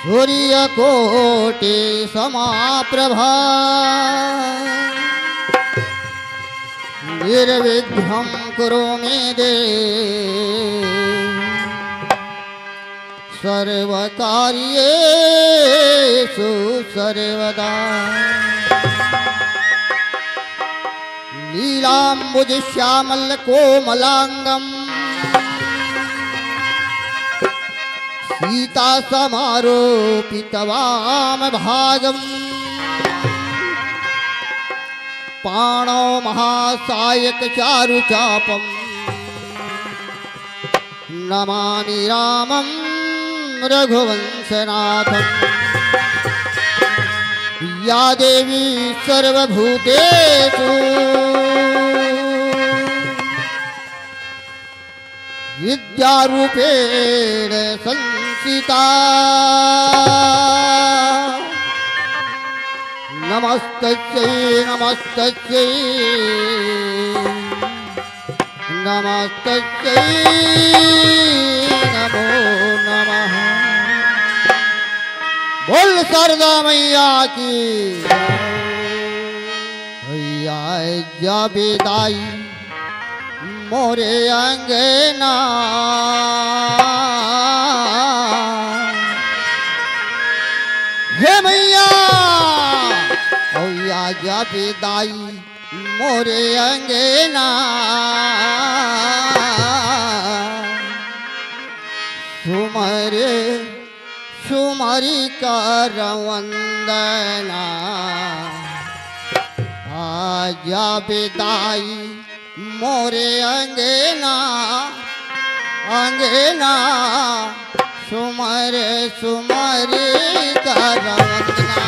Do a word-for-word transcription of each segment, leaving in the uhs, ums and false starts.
सूर्यकोटि समाप्रभा। निर्विघ्नं कुरु मे देव सर्वकार्येषु सर्वदा। नीलाम्बुजश्यामलकोमलाङ्गं सीतासमारोपितवामभागम्। पाणौ महासायकचारुचापं नमामि रामं रघुवंशनाथम्। या देवी सर्वभूतेषु विद्यारूपेण संस्थिता। नमस्तस्यै, नमस्तस्यै, नमस्तस्यै नमो नमः। बोल शारदा मैया की। भैया जा बिदाई मोरे अंगना। हे मैया, भैया जा बिदाई मोरे अंगना। सुमर सुमर कर वंदना। आजा बिदाई मोरे अंगना, अंगना। सुमर सुमर कर वंदना।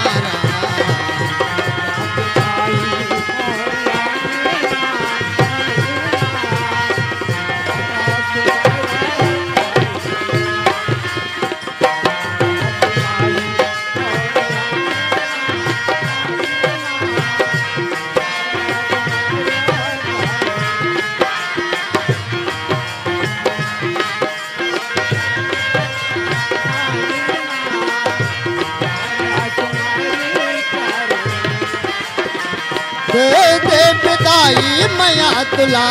दे दे बिदाई मैया तुला,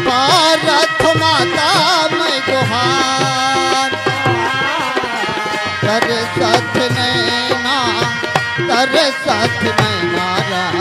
भारत माता मैं गुहार। तरसत नैना, तरसत नैना राम।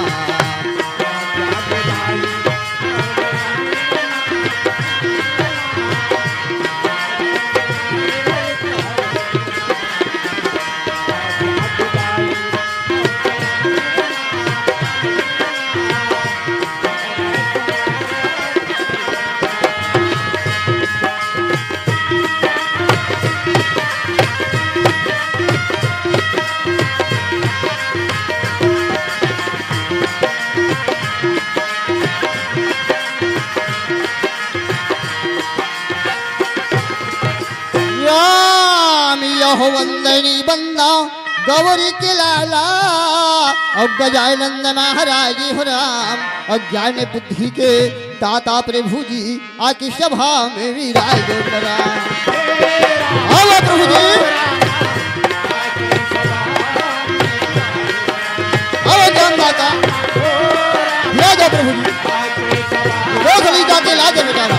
राम यहो वंदनी बंदा गौरी के लाला, और गजानंद महाराज हो राम, और ज्ञान बुद्धि के दाता प्रभु जी आके सभा में विराज करा। आओ प्रभु जी, आओ ज्ञानदाता, विराज प्रभु जी, रोज लीला के लाज मिटाना।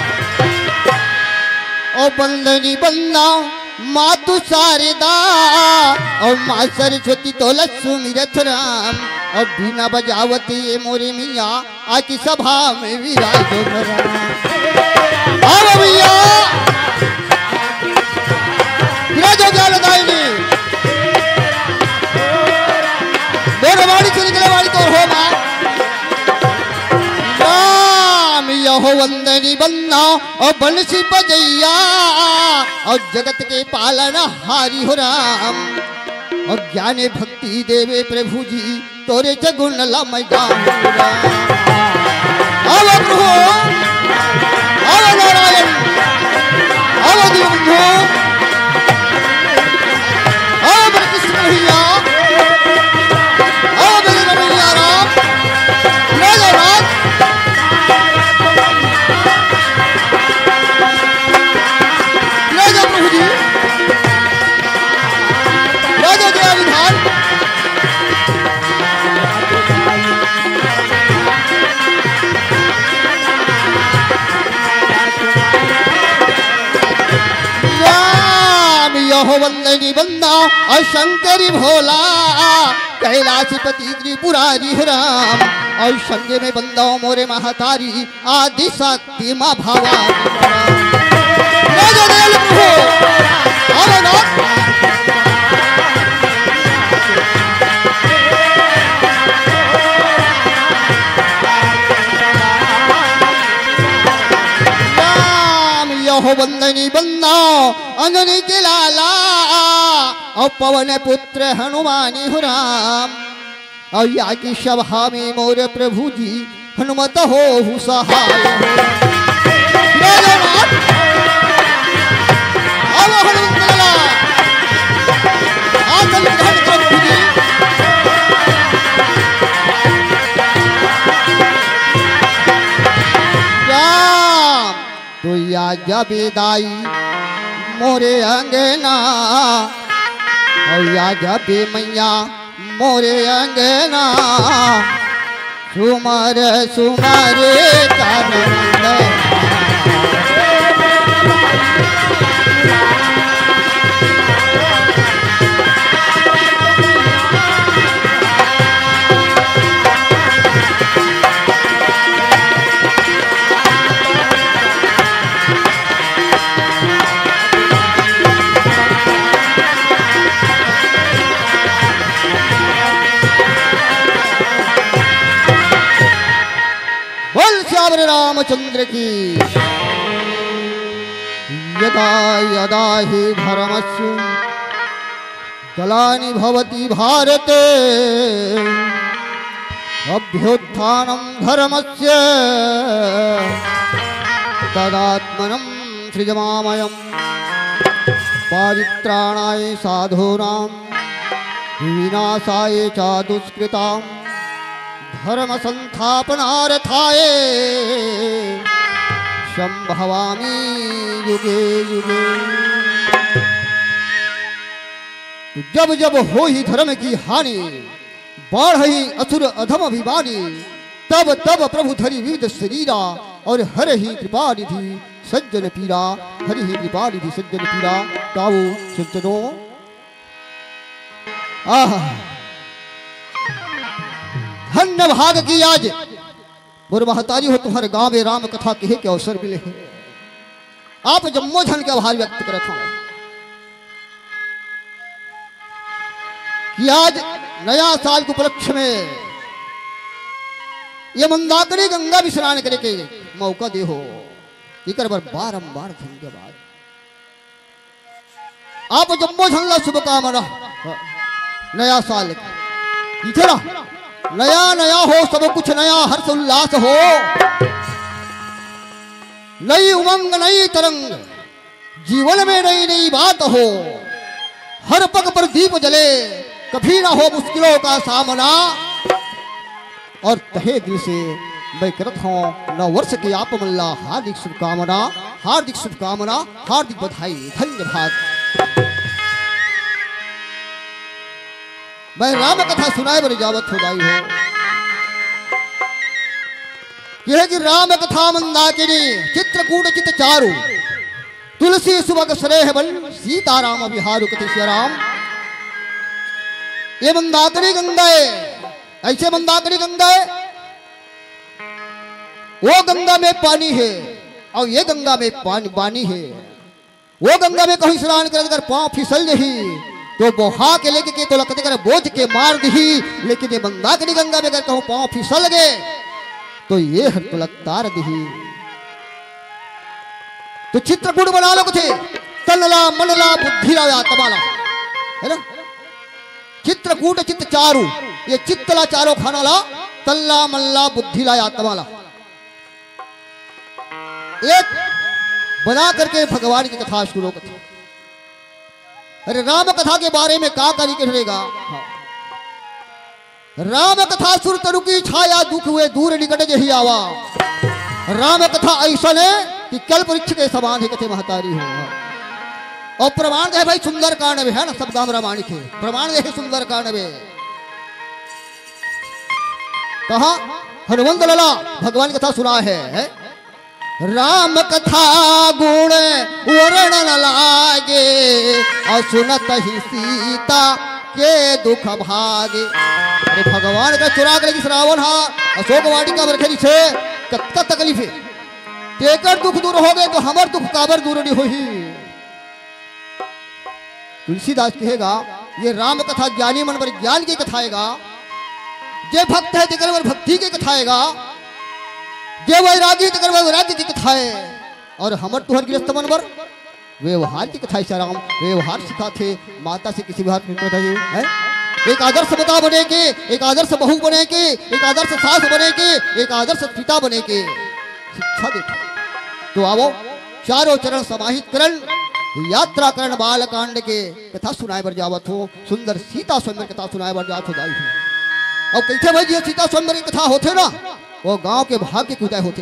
ओ बंदनी बंदा मातु शारदा, ओ माँ सरस्वती तोला सुमिरत राम, ओ बीना बजावत ये मोरे मिया आके सभा में विराजो राम। आओ भैया, विराजो ज्ञानदायिनी। बोल वाणी से निकले वाणी तो हो माँ। राम यहो वंदनी बन्ना और बंसी बजैया और जगत के पालन हारी हो राम। और ज्ञाने भक्ति देवे प्रभु जी तोरे च गुण ला मैं गाऊं राम। आवा प्रभु, आवा नारायण, आवा दीनबंधु, आवा मेरे कृष्ण कन्हैया, आवा मेरे रमैया राम, ले जा राम, ले जा प्रभु जी। हो वंदनी बंदा और शंकरी भोला, कैलाशपति त्रिपुरारी राम, और संगे में बंदा मोरे महतारी आदि शक्ति माँ भवानी राम। जय जय दयालु प्रभु। आओ ना। राम यहो वंदनी बंदा अंजनी के लाला, और पवन पुत्र हनुमानी हो राम। और या की सभा में मोर प्रभु जी हनुमत होहु सहाय हो। जय जगन्नाथ। अब हनुमत लाला आसन ग्रहण करो प्रभु जी। राम तो या जबे दाई मोरे अंगना, और या जबे मैया मोरे अंगना, सुमर सुमर करन। बोल सियावर रामचंद्र की। यदा यदा ही धर्मस्य ग्लानि भवति भारत, अभ्युत्थानं धर्मस्य तदात्मनं सृजाम्यहम्। परित्राणाय साधूनां विनाशाय च दुष्कृताम्। धर्म संस्थापनार्थाय संभवामि युगे युगे। जब जब होही धर्म की हानि, बाढ़ही असुर अधम अभिमानी, तब तब प्रभु धरि विविध शरीरा, और हरहि कृपा निधि सज्जन पीरा, हरहि कृपा निधि सज्जन पीरा। ताऊ सज्जनों, आह, धन्य भाग की आज मोर महतारी हो, तुम्हर गांव में राम कथा कहे के अवसर मिले हे। आप जम्मो झन के आभार व्यक्त करत हंव कि आज नया साल के उपलक्ष्य में ये मंदाकिनी गंगा में स्नान करे के मौका दे हो, एकर बर बारंबार धन्यवाद। आप जम्मो झन ला शुभकामना नया साल के। इथे ना, नया नया हो, सब कुछ नया, हर्ष उल्लास हो। नई उमंग, नई तरंग, जीवन में नई नई बात हो। हर पग पर दीप जले, कभी ना हो मुश्किलों का सामना। और तहे दिल से मैं करत हंव नववर्ष के आप मन ला हार्दिक शुभकामना, हार्दिक शुभकामना, हार्दिक बधाई, धन्यवाद। मैं राम कथा सुनाए बर जावत हंव दाई हो। यह कि राम कथा मंदाकिनी, चित्रकूट चित चारु, तुलसी सुभग स्नेह बल, सीताराम विहारु कथि सिया राम। ये मंदाकिनी गंगा है, ऐसे मंदाकिनी गंगा है, वो गंगा में पानी है और ये गंगा में पानी, पानी है। वो गंगा में कहूँ स्नान करे, अगर पाँव फिसल जही, तो बोहा के लेके के तो लगते कर बोझ के मार दिही, लेकिन ये मंदाकिनी गंगा में अगर कहूँ पाँव फिसल गए, तो ये हर तो लगतार दिही। तो चित्रकूट बना लो कुछ, तन ला, मन ला, बुद्धि ला, आत्मा ला, है ना? चित्रकूट चित चारु, ये चित्त ला चारों खाना ला, तन ला, मन ला, बुद्धि ला, आत्मा ला। एक बना करके भगवान की कथा शुरू करते। अरे, राम कथा के बारे में का करी के रहेगा? हाँ। राम कथा सुर तरु की छाया, दुख हुए दूर निकट जही आवा। राम कथा ऐसा है कि कल्प वृक्ष के समान है, कथे महतारी हो। और प्रमाण है भाई सुंदरकांड में, है ना, सब गांव रामायण के प्रमाण है सुंदरकांड में। कहा हनुमंत लाला भगवान कथा सुना है, है? राम कथा गुण वर्णन लागे, और सुनत ही सीता के दुख भागे। अरे भगवान का चुरा के लेगिस रावण हा अशोक वाटिका बरखे से, कतका तकलीफ हे। तेकर दुख दूर हो गए तो हमर दुख काबर दूर नहीं होही। तुलसीदास कहेगा, ये राम कथा ज्ञानी मन बर ज्ञान के कथा आएगा, जे भक्त है तेकर बर भक्ति के कथा आएगा, जे वैरागी तेकर बर वैराग्य के कथा है, और हमर तुहर गृहस्थ मन बर व्यवहार के कथा है। राम व्यवहार सिखाथे, माता से किसी व्यवहार में बताइए, है? एक आदर्श माता बने के, एक आदर्श बहू बने के, एक आदर्श सास बने के, एक आदर्श पिता बने के शिक्षा देथे। तो आवो, चारों चरण समाहित करन, यात्रा करन, बालकांड के कथा सुनाए बर जावत हो, सुंदर सीता स्वयंवर कथा सुनाए बर जावत हो दाई हो। अउ कहिथे भाई जी, सीता स्वयंवर की कथा होथे ना, वो गांव के भाग्य के उदय होथे।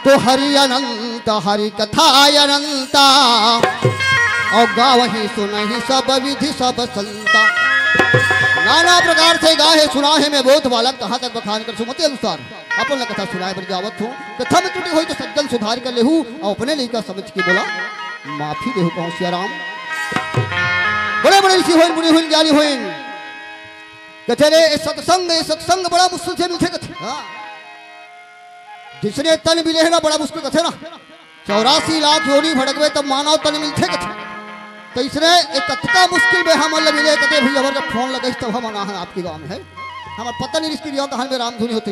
तो हरि अनंत, हरि कथा अनंता, और गावही सुनही सब विधि सब संता। नाना प्रकार से गाहे सुनाहे में बोध बालक कहाँ तक बखान कर सुमति अनुसार अपन ला कथा सुनाए बर जावत हूँ। कथा में त्रुटि होई तो सज्जन सुधार कर लेहू, और अपने लइका समझ के बोला माफी देहू कहूँ सियाराम। बड़े बड़े ऋषि होइन, मुनि होइन, ज्ञानी होइन, कथे रे, ए सत्संग, ए सत्संग बड़ा मुश्किल से मिलथे कथे। हाँ। जिसने तन मिले है ना, बड़ा मुश्किल कथे ना। चौरासी लाख योनि भटकबे तब मानव तन मिलथे कथे। तो इसने एक कतका मुश्किल में हमन ला मिले कथे, भैया हमर के फोन लगाइस तब हम आना है आपके गांव में, है। हमर पता नहीं रिश्ते रिया कहाँ में रामधुनी होते।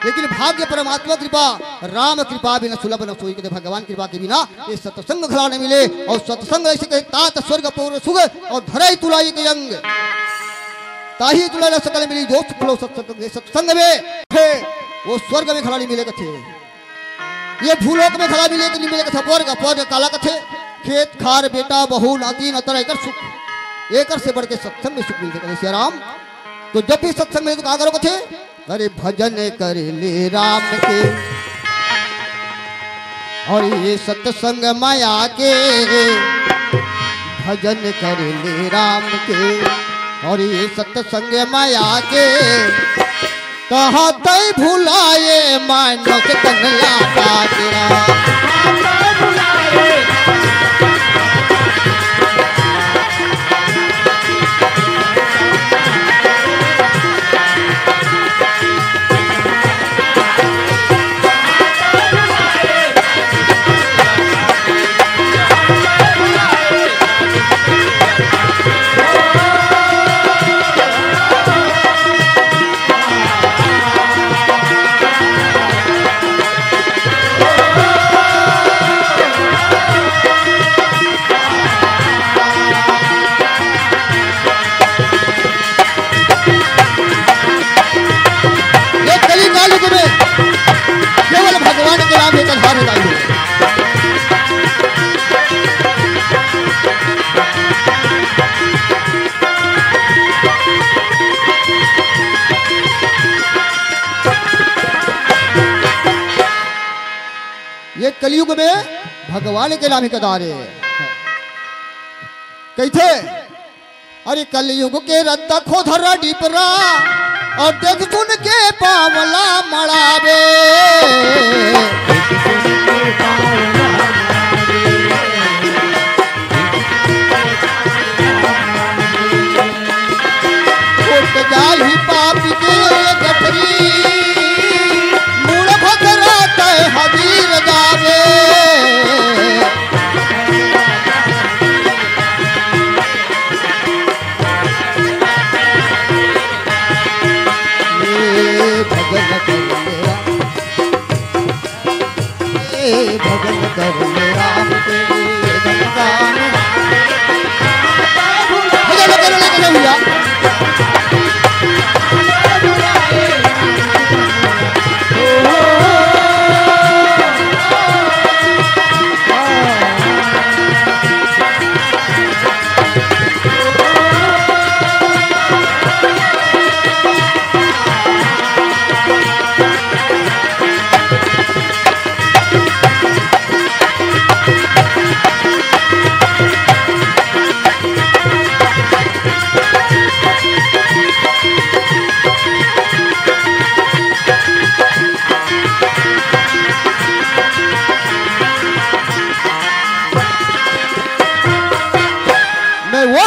लेकिन भाग्य परमात्मा कृपा, राम कृपा बिना सुलभ न सोई, कथे भगवान कृपा के बिना ये सत्संग घला न मिले। और सत्संग ऐसे कहे, तात स्वर्ग पूर्ण सुख और धरई तुलाई के अंग। ताही तुला न सकल मिली जो सुख लो सत्संग, ये सत्संग में है, वो स्वर्ग में घला नहीं मिले कथे। ये भूलोक में घला मिले कि नहीं मिले कथे। अपवर्ग, अपवर्ग काला कथे, खेत खार बेटा बहू नाती नतर एकर सुख, एकर से बढ़ के सत्संग में सुख मिलथे कथे सियाराम। तो जब भी सत्संग में तो का करो कथे, अरे भजन कर ले राम के, और ये सत्संग माया के, भजन कर ले राम के, और ये सत्संग माया के, कहाँ तै भुलाए मानुष तन लागा तेरा। ये कलिकाल युग में केवल भगवान के नाम एक आधार है दाई हो। ये कलयुग में भगवान के नाम ही कदारे कहिथे। अरे कलयुग के रद्दा खोधरा डिपरा, और देख सुन के पावला मड़ावे। उठ जाही पापी के गठरी, मूड़ भद्रा तय हबीर गावे। ए भजन कर मेरा, ए भजन कर मेरा, भजन कर, भजन कर भैया।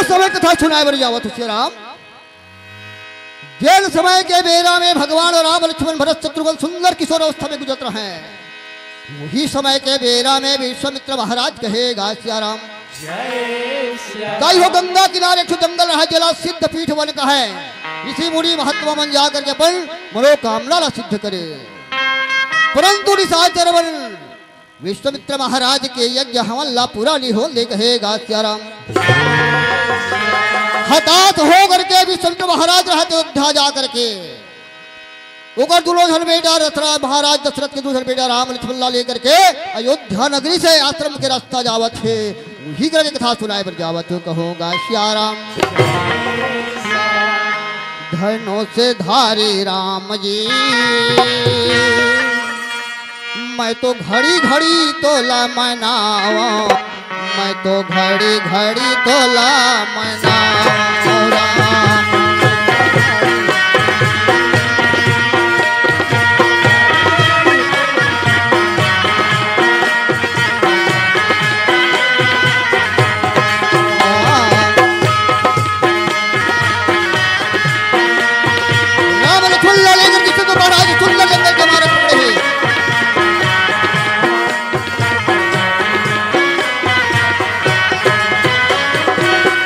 समय कथा सुनाए बर जावत हे सिया राम। जेन समय के बेरा में भगवान राम, लक्ष्मण, भरत, शत्रुघ्न सुंदर किशोर अवस्था में गुजरत रहे, वही समय के बेरा में विश्वामित्र महाराज कहे गा सिया राम। जय सिया दाई हो, राम। गंगा किनारे एक ठो जंगल रहा, जेला सिद्ध पीठ वन कहे। ऋषि मुनि महात्मा मन जा करके अपन मनोकामना ला सिद्ध करे, परंतु निशाचर मन विश्वामित्र महाराज के यज्ञ हवन ला पूरा नहीं होन दे कहे गा सिया राम। हताश हो करके विश्वामित्र महाराज रहते अयोध्या जा करके ओकर दूनों झन बेटा दशरथ, महाराज दशरथ के दू झन बेटा राम लक्ष्मण ला लेकर के अयोध्या नगरी से आश्रम के रास्ता जावत हे। उही करके कथा सुनाए बर जावत हे, कहो गा सिया राम। धनुष धारी राम जी, मैं तो घड़ी घड़ी तोला मनावा, मैं तो घड़ी घड़ी तोला मनावा। राम लक्ष्मण ला लेकर के चंद्र महाराज सुंदर जंगल के मार्ग पकड़े हे।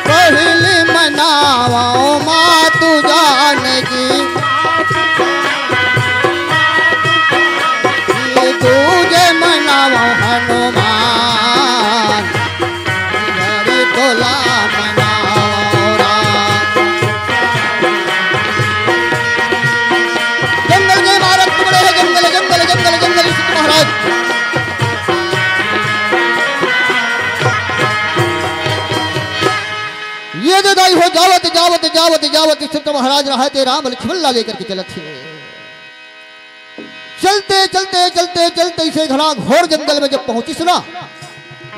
पहली मनावा मातु जानकी, दूजे मनावा हनुमान, घड़ी तोला मनावा राम। जंगल के मार्ग पकड़े हे, जंगल, जंगल, जंगल, जंगल, महाराज। ये दे दाई हो, जावत, जावत, जावत, जावत, इस समय महाराज रहा थे राम लक्ष्मण ला लेकर के चलत हे। चलते, चलते, चलते, चलते इसे घना घोर जंगल में जब पहुंचिस ना,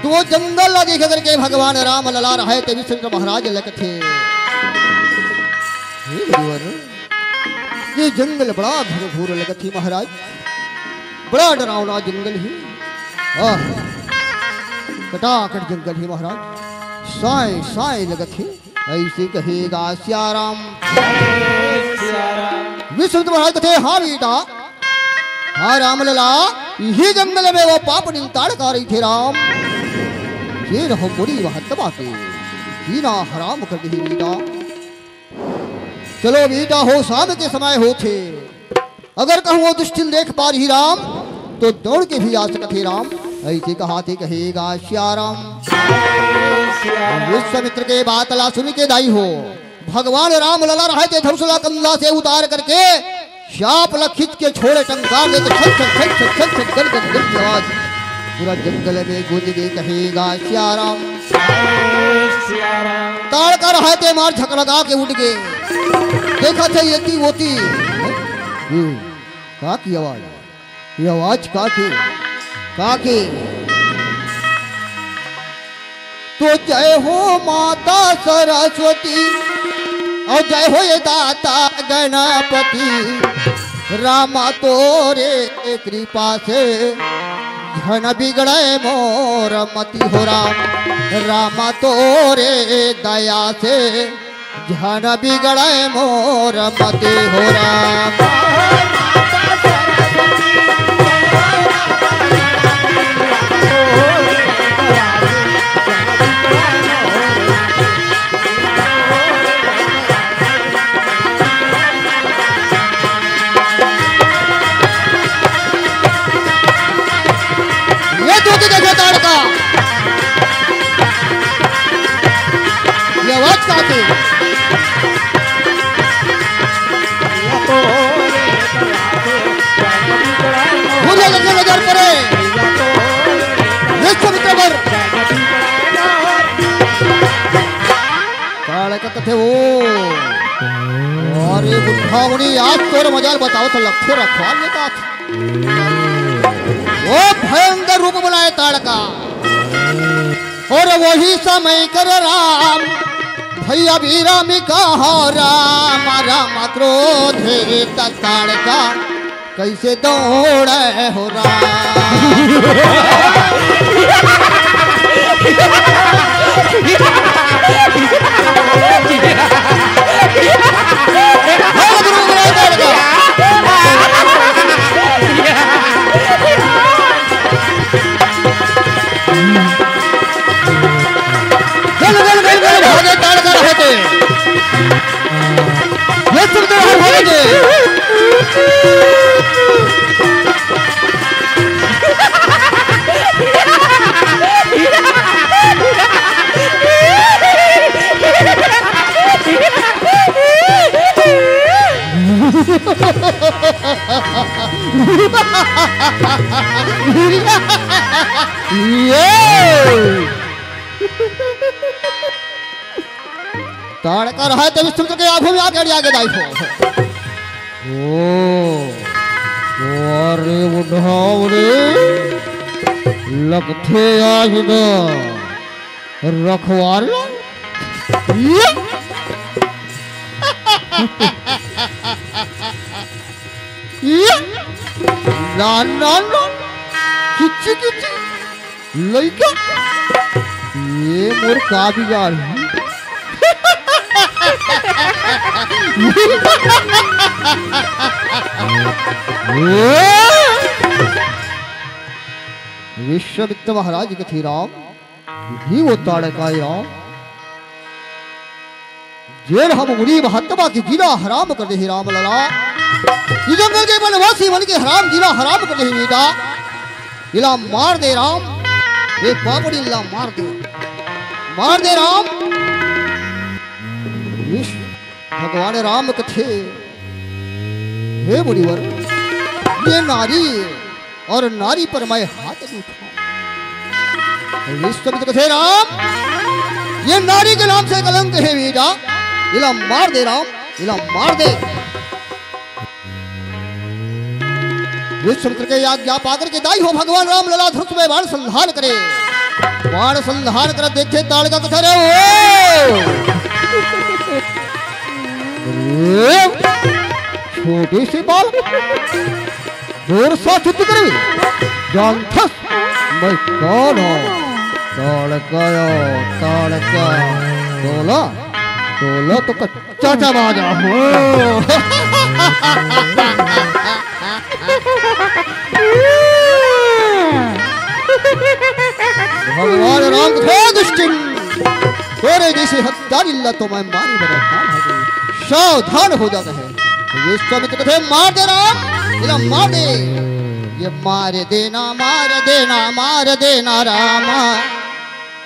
तो वो जंगल ला देख करके भगवान राम लला रहा थे विश्वामित्र महाराज लगथे। हे गुरुवर, ये जंगल बड़ा घनघोर लगत हे महाराज, बड़ा डरावना जंगल हे। आह, कटाकट जंगल हे महाराज, साए साए लगत हे। ऐसे कहे गा सिया राम। विश्वामित्र महाराज कथे, हाँ बेटा, हाँ राम लला, इही जंगल में वो पाप निंताड़ का रही थे राम। ये रहो पूरी वहत बातें, जीना हराम कर दे बेटा। चलो बेटा हो, शाम के समय होथे, अगर कहूँ वो दुष्टिन देख पा रही राम, तो दौड़ के भी आ सकत हे राम। ऐसे कहा थे कहे गा सिया राम। विश्वामित्र के बात ला सुन के दाई हो, भगवान राम लला रहे थे धनुष ला कंधा से उतार करके शाप ला खींच के छोड़े, टंकार दे के छन छन छन छन छन छन गन गन गन की आवाज। पूरा जंगल में गूंज गई कहे गा सिया राम। ताड़का रहे थे मार झकलगा के उठ गए। देखा थे ये ती वो ती। हम्म, का की आवाज? ये आवाज का की? का की? तो जय हो माता सरस्वती और जय हो ये दाता गणपति। रामा तोरे कृपा से झन बिगड़े मोर मति हो राम। रामा तोरे दया से झन बिगड़े मोर मति हो राम। ये दो की जगह ताड़का। ये आवाज का थी? मुझे लगे नजर पड़े विश्वामित्र पर। ताड़का कथे वो। अरे बुढ़ा मुनि, आज तोर मजाल बताओ तो लक्ष्य रखवा लेता था। वो भयंकर रूप बनाए ताड़का। और वही समय कर राम, भैया भी राम कहो राम, राम क्रोधित ताड़का कैसे दौड़े हो राम। ये ताड़का रहा तो विष्णु के आंखों में आके अड़िया के दाई हो। ओ, अरे बुढ़ावरे, लगथे आज ना रखवार। ये, ये, ना, ना, ना, किच्ची, किच्ची। लइका, ये मोर का बिगाड़ है? विश्वामित्र महाराज कथे राम, ही वो ताड़का है राम। जेन हम मुनि महात्मा के जीना हराम कर दे हे राम लला। ये जंगल के वनवासी मन के हराम जीना हराम कर दे हे बेटा। इला मार दे राम। ये पापड़ी इला मार दे। मार दे राम। विष्णु भगवान राम कथे, हे मुनिवर, ये नारी और नारी पर मैं हाथ नहीं उठाऊं। विश्वामित्र कथे, राम, ये नारी के नाम से कलंक है बेटा, इला मार दे राम, इला मार दे। विश्वामित्र के आज्ञा पाकर के दाई हो भगवान राम लला धनुष में बाण संधान करे। बाण संधान कर देखे ताड़का कथा रे ओ। अरे, छोटे से बाल जोर सा चुत करे। जानथस मैं कौन हूँ? ताड़का, ताड़का। तोला, तोला तो कच्चा चबा जा हो। भगवान राम कथे दुष्टिन, तोरे जैसे हत्यारी ला तो मैं मारी बड़ा काम हो गई। सावधान हो जाता है। विश्वामित्र कथे मार दे राम, इला मार दे। ये मार देना, मार देना, मार देना राम।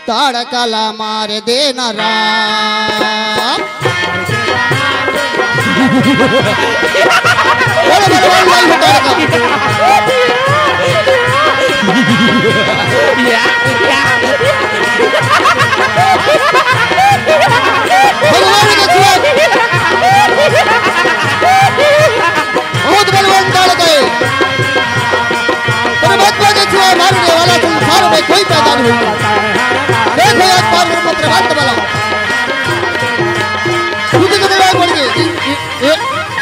ताड़का ला मार देना राम। अरे भगवान भाई हो ताड़का। भगवान के छुआ। बहुत बलवान ताड़का है। परमात्मा के छुआ मारने वाला संसार में कोई पैदा नहीं हुआ। देखो आज पार ब्रह्म परमात्मा वाला। खुद के दरबार बढ़ गए। ए, ए,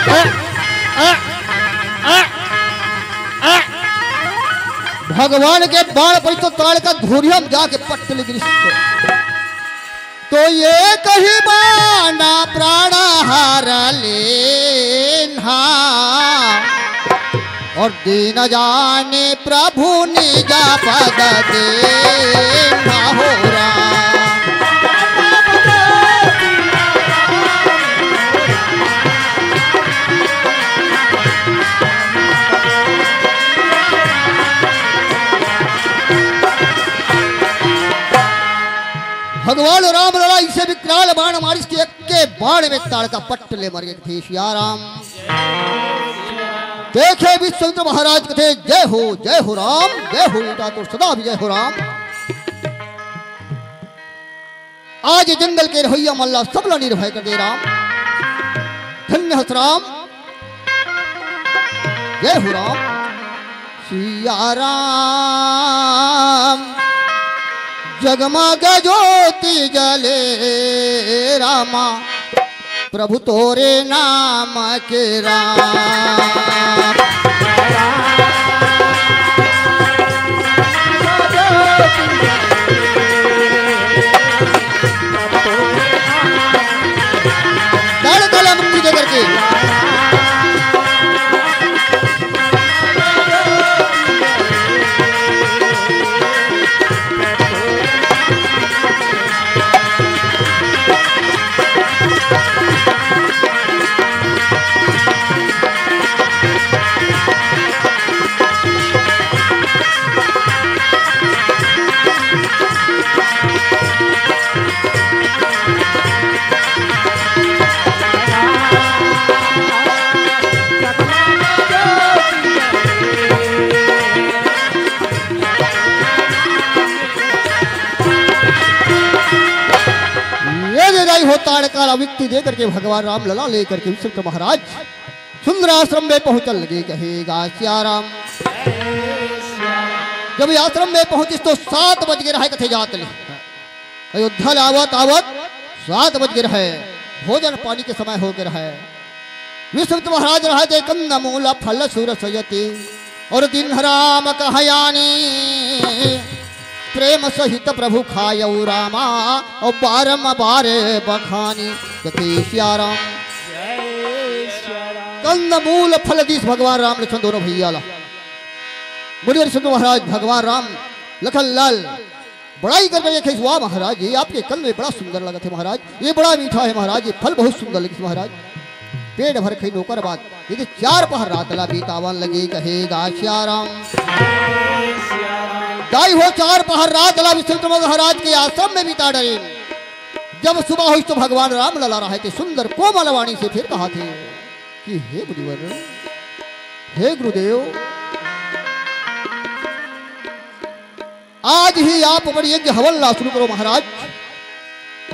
ए, ए, ए, ए। भगवान के बाण पड़ी तो ताड़का धोरिया में जाके पट्ट ले गिरी। तो ये कही बाना प्राण हार लेना, और दीन जाने प्रभु निज पद देना हो राम। भगवान राम लला इसे विकराल बाण मारिस के के बाण में ताड़का पट्ट ले मर गए थे सिया राम। देखे विश्वामित्र महाराज कथे, जय हो, जय हो राम, जय हो बेटा, तो सदा विजय हो राम। आज जंगल के रहैया मन ला सबला निर्भय कर दे राम। धन्य हस राम। जय हो राम। सिया राम। जगमग ज्योति जले रामा, प्रभु तोरे नाम के राम। ताड़का ला मुक्ति दे करके। विकटी दे करके भगवान राम लला ले करके विश्वामित्र महाराज सुंदर आश्रम में पहुंचन लगे, कहेगा सिया राम। जब ये आश्रम में पहुंचिस तो सात बज गे रहय कथे जात ले। अयोध्या ले आवत आवत सात बज गे रहय, भोजन पानी के समय हो गे रहय। विश्वामित्र महाराज रहय ते कंद मूल फल सुरस यति, और दीन्ह राम कहयानी, प्रेम सहित प्रभु खायउ रामा, और बारंबार बखानी। कथे सिया राम। कंद मूल फल दीस भगवान राम लक्ष्मण दोनों भैया ला। मुनिवर विश्वामित्र महाराज भगवान राम लखन लाल बड़ाई कर करके कहिस, "वाह महाराज, ये आपके कंद में बड़ा सुंदर लगत हे महाराज, ये बड़ा मीठा हे महाराज, ये फल बहुत सुंदर लगिस महाराज।" पेट भर खइन ओकर बाद यदि चार पहर रात ला बितावन लगे, कहेगा सिया राम। दाई हो, चार पहर रात ला विश्वामित्र महाराज के आश्रम में बिता डरिन। जब सुबह होइस तो भगवान राम लला रहय ते सुंदर कोमल वाणी से फिर कहत हे कि हे मुनिवर, हे गुरुदेव, आज ही आप अपन यज्ञ हवन ला शुरू करो महाराज,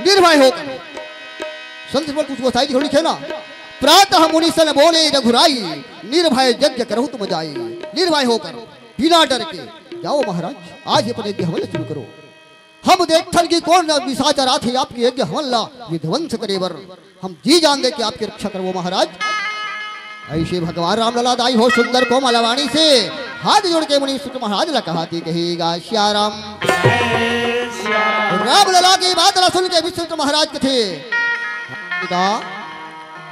निर्भय होकर। संत श्रीमद कुछ गोसाई जी थोड़ी खेला, प्रातः मुनि सन बोले रघुराई, निर्भय यज्ञ करहु तुम जाई। निर्भय होकर, बिना डर के जाओ महाराज, आज ही अपन यज्ञ हवन ला शुरू करो। हम देखथन कि कोन निशाचर आथे आपके यज्ञ हवन ला विध्वंस करे बर। हम जी जान दे के आपके रक्षा करबो महाराज। अइसे भगवान राम लला दाई हो सुंदर कोमल वाणी से हाथ जोड़ के मुनि विश्वामित्र महाराज ला कहत हे, कहेगा सिया राम। राम लला के बात ला सुन के विश्वामित्र महाराज कथे, "बेटा,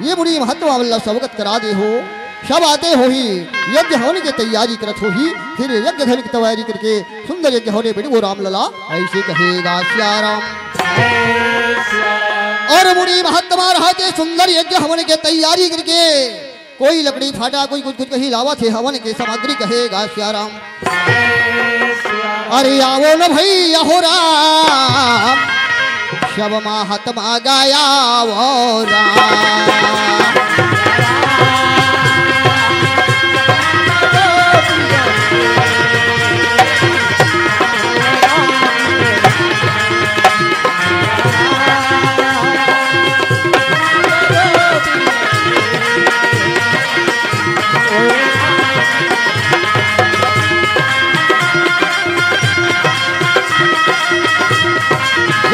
ये मुनि महात्मा मन ला सब अवगत करा दे हो, सब आते होही, यज्ञ हवन के तैयारी करत होही, फिर यज्ञ हवन के तैयारी करके सुंदर यज्ञ हवन में बइठबो राम लला।" अइसे कहेगा सिया राम। और मुनि महात्मा रहत हे सुंदर यज्ञ हवन के तैयारी करके, कोई लकड़ी फाटा, कोई कुछ कुछ कहीं लावत हे हवन के सामग्री, कहेगा सिया राम। अरे आवो न भैया हो राम, सब महात्मा गाया वो राम।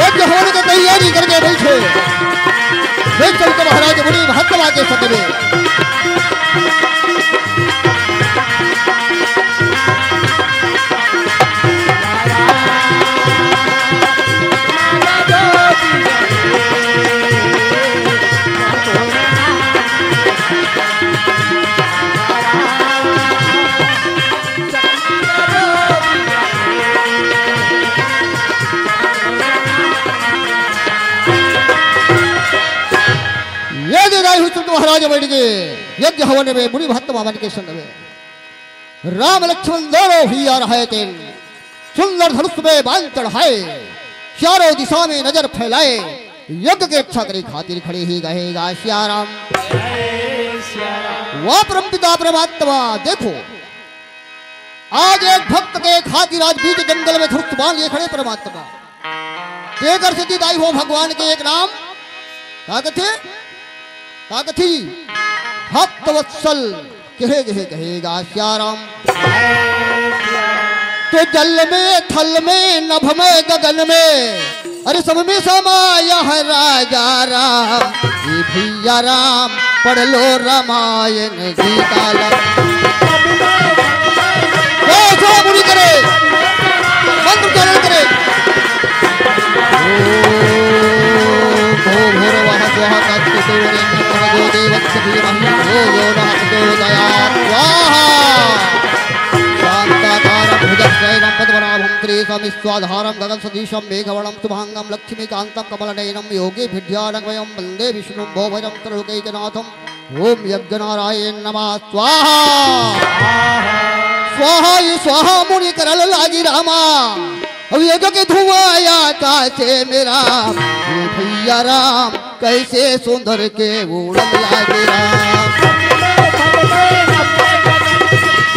यज्ञ हवन के तैयारी करके बइठे। वे चल के महाराज मुनि महात्मा के संग में। ये दे राय हुचुंद महाराज बैठ गए यज्ञ हवन में मुनि महात्मा मन के संग में। राम लक्ष्मण दोनों ही आ रहे थे। सुंदर धनुष में बाण चढ़ाए, चारों दिशा में नजर फैलाए, यज्ञ के रक्षा करे खातिर खड़े ही गए गा सिया राम। वाह परम पिता परमात्मा, देखो आज एक भक्त के खातिर आज बीच जंगल में धनुष बाण लिए खड़े परमात्मा। तेकर से दाई हो भगवान के एक नाम का कथे, का कथी? भक्त वत्सल कहे गए कहेगा सिया राम। तो जल में थल में नभ में गगन में, अरे सब में समाया है राजा राम। ये भैया राम पढ़ लो रामायण गीता ला। जय हो मुनि करे, मंत्र उच्चारण करे। ओम भो भूर्भुवः स्वः तत्सवितुर्वरेण्यं भर्गो देवस्य धीमहि धियो यो नः प्रचोदयात्। स्वाहा। शांताकारं भुजगशयनं पद्मनाभं सुरेशं विश्वाधारं गगनसदृशं मेघवर्णं शुभांगं लक्ष्मीकांतं कमलनयनं योगिभिर्ध्यानगम्यं वंदे विष्णुं भवभयं त्रिलोकैकनाथम्। ओम यज्ञ नारायण नमः स्वाहा। स्वाहा ये स्वाहा मुनि करल लागी रामा। अब यज्ञ के धुआं आकाश में राम, ये भैया राम कैसे सुंदर के उड़न लागे राम।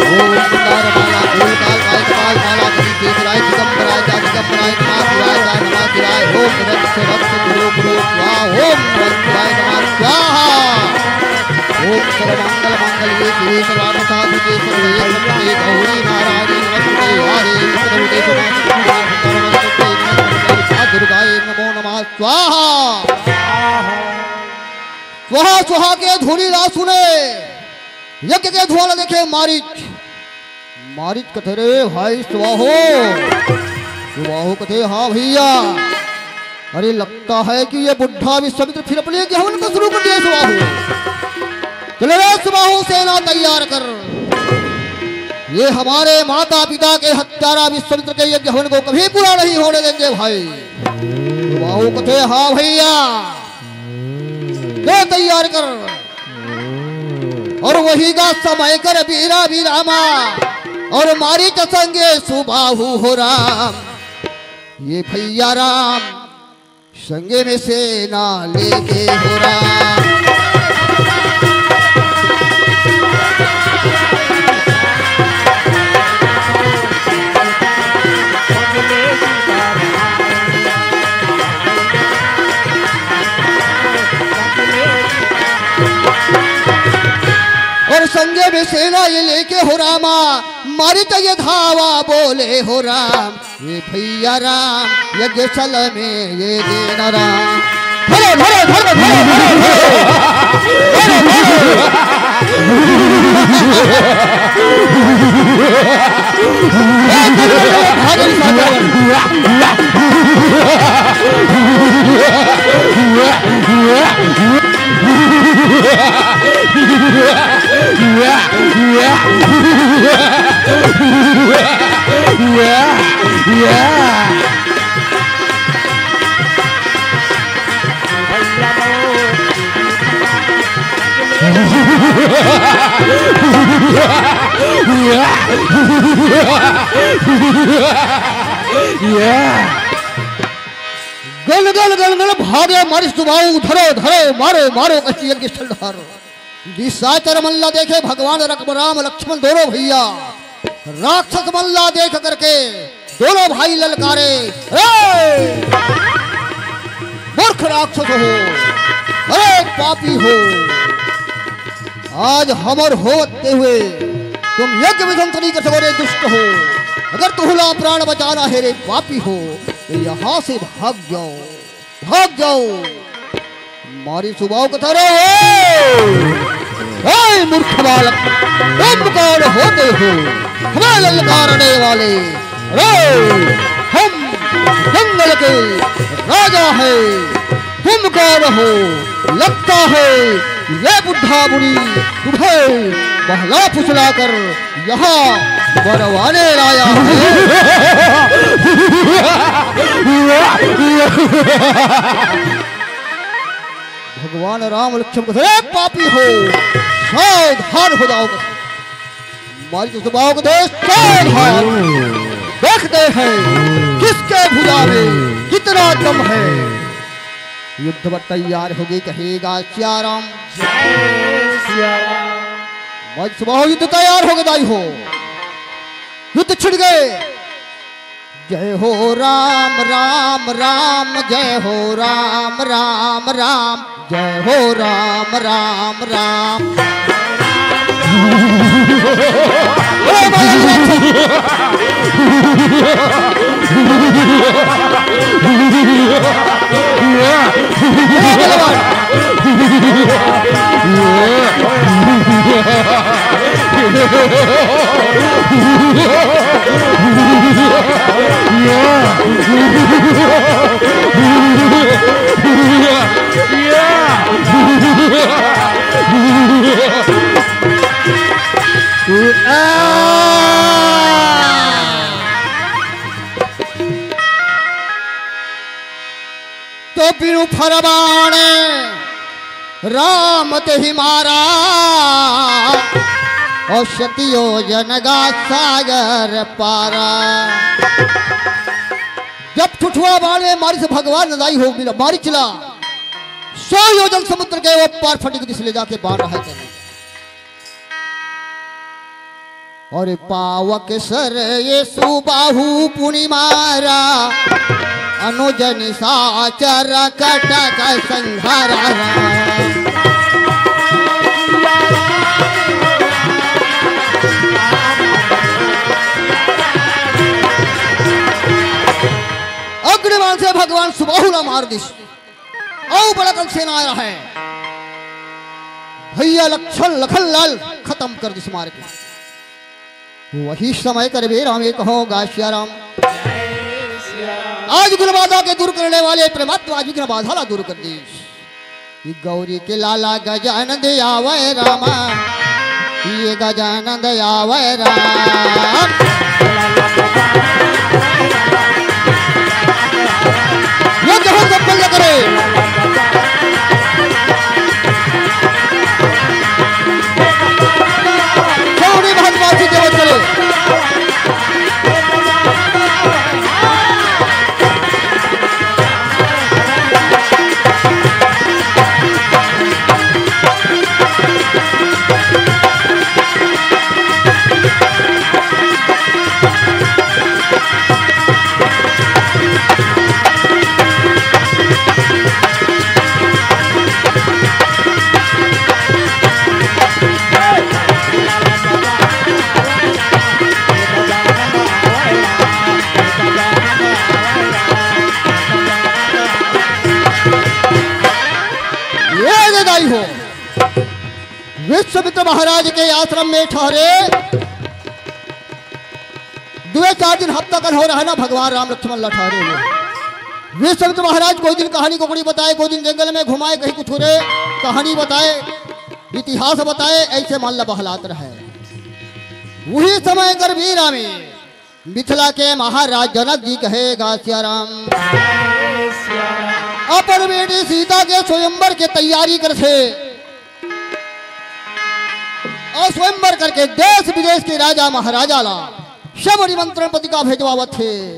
ओम मंदार माला फूल काल काय कपाल माला धरी केसराय दिगंबराय जा दिगंबराय नमः शिवाय जा नमः शिवाय। ओम रक्ष रक्ष गुरु गुरु स्वाहा। ओम रक्ष सर्वमंगल मांगल्ये शिवे सर्वार्थ साधिके शरण्ये त्र्यंबके गौरी नारायणी नमोस्तुते। हरे विष्णु देवते नमोस्तुते। दुर्गाय नमो नमः। स्वाहा। स्वाहा स्वाहा के ध्वनि ला सुने, यज्ञ के धुआं ला देखे मारीच। मारीच कथे, "रे भाई सुबाहु।" सुबाहु कथे, "हाँ भैया।" "अरे, लगता है कि ये बुढ़ा विश्वामित्र फिर अपने यज्ञ हवन को शुरू कर दिया सुबाहु। चलो रे सुबाहु, सेना तैयार कर। ये हमारे माता पिता के हत्यारा विश्वामित्र के यज्ञ हवन को कभी पूरा नहीं होने देंगे भाई।" सुबाहु कथे, "हाँ भैया।" ले तैयार कर। और वही का समय कर बीरा बीरामा, और मारीच संगे सुबाहु हो राम। ये भैया राम संगे में सेना लेके हो राम। और संगे में सेना ये लेके हो रामा, मारीच ये धावा बोले हो राम। ये भैया राम, यज्ञ स्थल में ये देना राम। धरो, धरो, धरो, धरो, धरो, धरो। धरो, धरो। गल गल गल गल भागे मारिस दुबाऊ, धरो धरो मारो मारो कहि यज्ञ स्थल डहर। निशाचर मन ला देखे भगवान रक-, राम लक्ष्मण दोनों भैया, राक्षस मन ला देख करके दोनों भाई ललकारे, "ए! मूर्ख राक्षस हो, अरे पापी हो, आज हमर होते हुए तुम यज्ञ विध्वंस नहीं कर सको रे दुष्ट हो। अगर तुहला प्राण बचाना है रे पापी हो, तो यहाँ से भाग जाओ, भाग जाओ।" मारिस उबाऊ कथा रे, "ए मूर्ख बालक, तुम कौन होते हो हमें ललकारने वाले? अरे हम जंगल के राजा हैं, तुम कौन हो? लगता है ये बुढ़ा मुनि तुम्हें बहला फुसला कर यहाँ मरवाने लाया है।" भगवान राम लक्ष्मण को, "ए पापी हो, सावधान हो जाओ।" मारिस उबाऊ को दे, "सावधान, देखते हैं किसके भुजा में कितना दम है।" युद्ध बर तैयार होगे कहेगा सियाराम। जय सियाराम। मारिस उबाऊ युद्ध तैयार होगे दाई हो, युद्ध छिड़ गए। जय हो राम राम राम, जय हो राम राम राम, जय हो राम राम राम। तो बिनु फरमान राम ते ही मारा, और शत योजन गा सागर पारा। जब ठुठुआ बाण में मारिस भगवान नदाई हो मिला, मारिच ला सौ योजन समुद्र के वो पार फटिक दिस ले जाके बाण रहा है। और पावक सर ये सुबाहु पुनि मारा, अनुज निशाचर कटक संहारा। से भगवान सुबाहु ला मार दिस। अउ बड़ा कन सेना आय रहय। भइया लक्षण लखन ला खतम कर दिस मार के। वही समय कर बेरा में कहो गा सिया राम। आज विघ्न बाधा के दूर करने वाले परमात्मा आज विघ्न बाधा ला दूर कर दिस। ये गौरी के लाला गजानंद आवै रामा, ये गजानंद आवै राम। ये जहाँ सब बंद करे। छोड़ी महत्वासी देवत चले। ये रे दाई हो, विश्वामित्र महाराज के आश्रम में ठहरे, दुए चार दिन हफ्ता कन हो रहा ना, भगवान राम लक्ष्मण ला ठहरे हुए। विश्वामित्र महाराज कोई दिन कहानी कोकड़ी बताए, कोई दिन जंगल में घुमाए, कहीं कुछ रे कहानी बताए, इतिहास बताए, ऐसे मन ला बहलात रहे। वही समय कर बीरा में मिथिला के महाराज जनक जी कहे गा सिया राम, अपन बेटी सीता के स्वयंवर के तैयारी करथे। अउ स्वयंवर करके देश विदेश के राजा महाराजा ला सब निमंत्रण पत्रिका भेजवावत हे।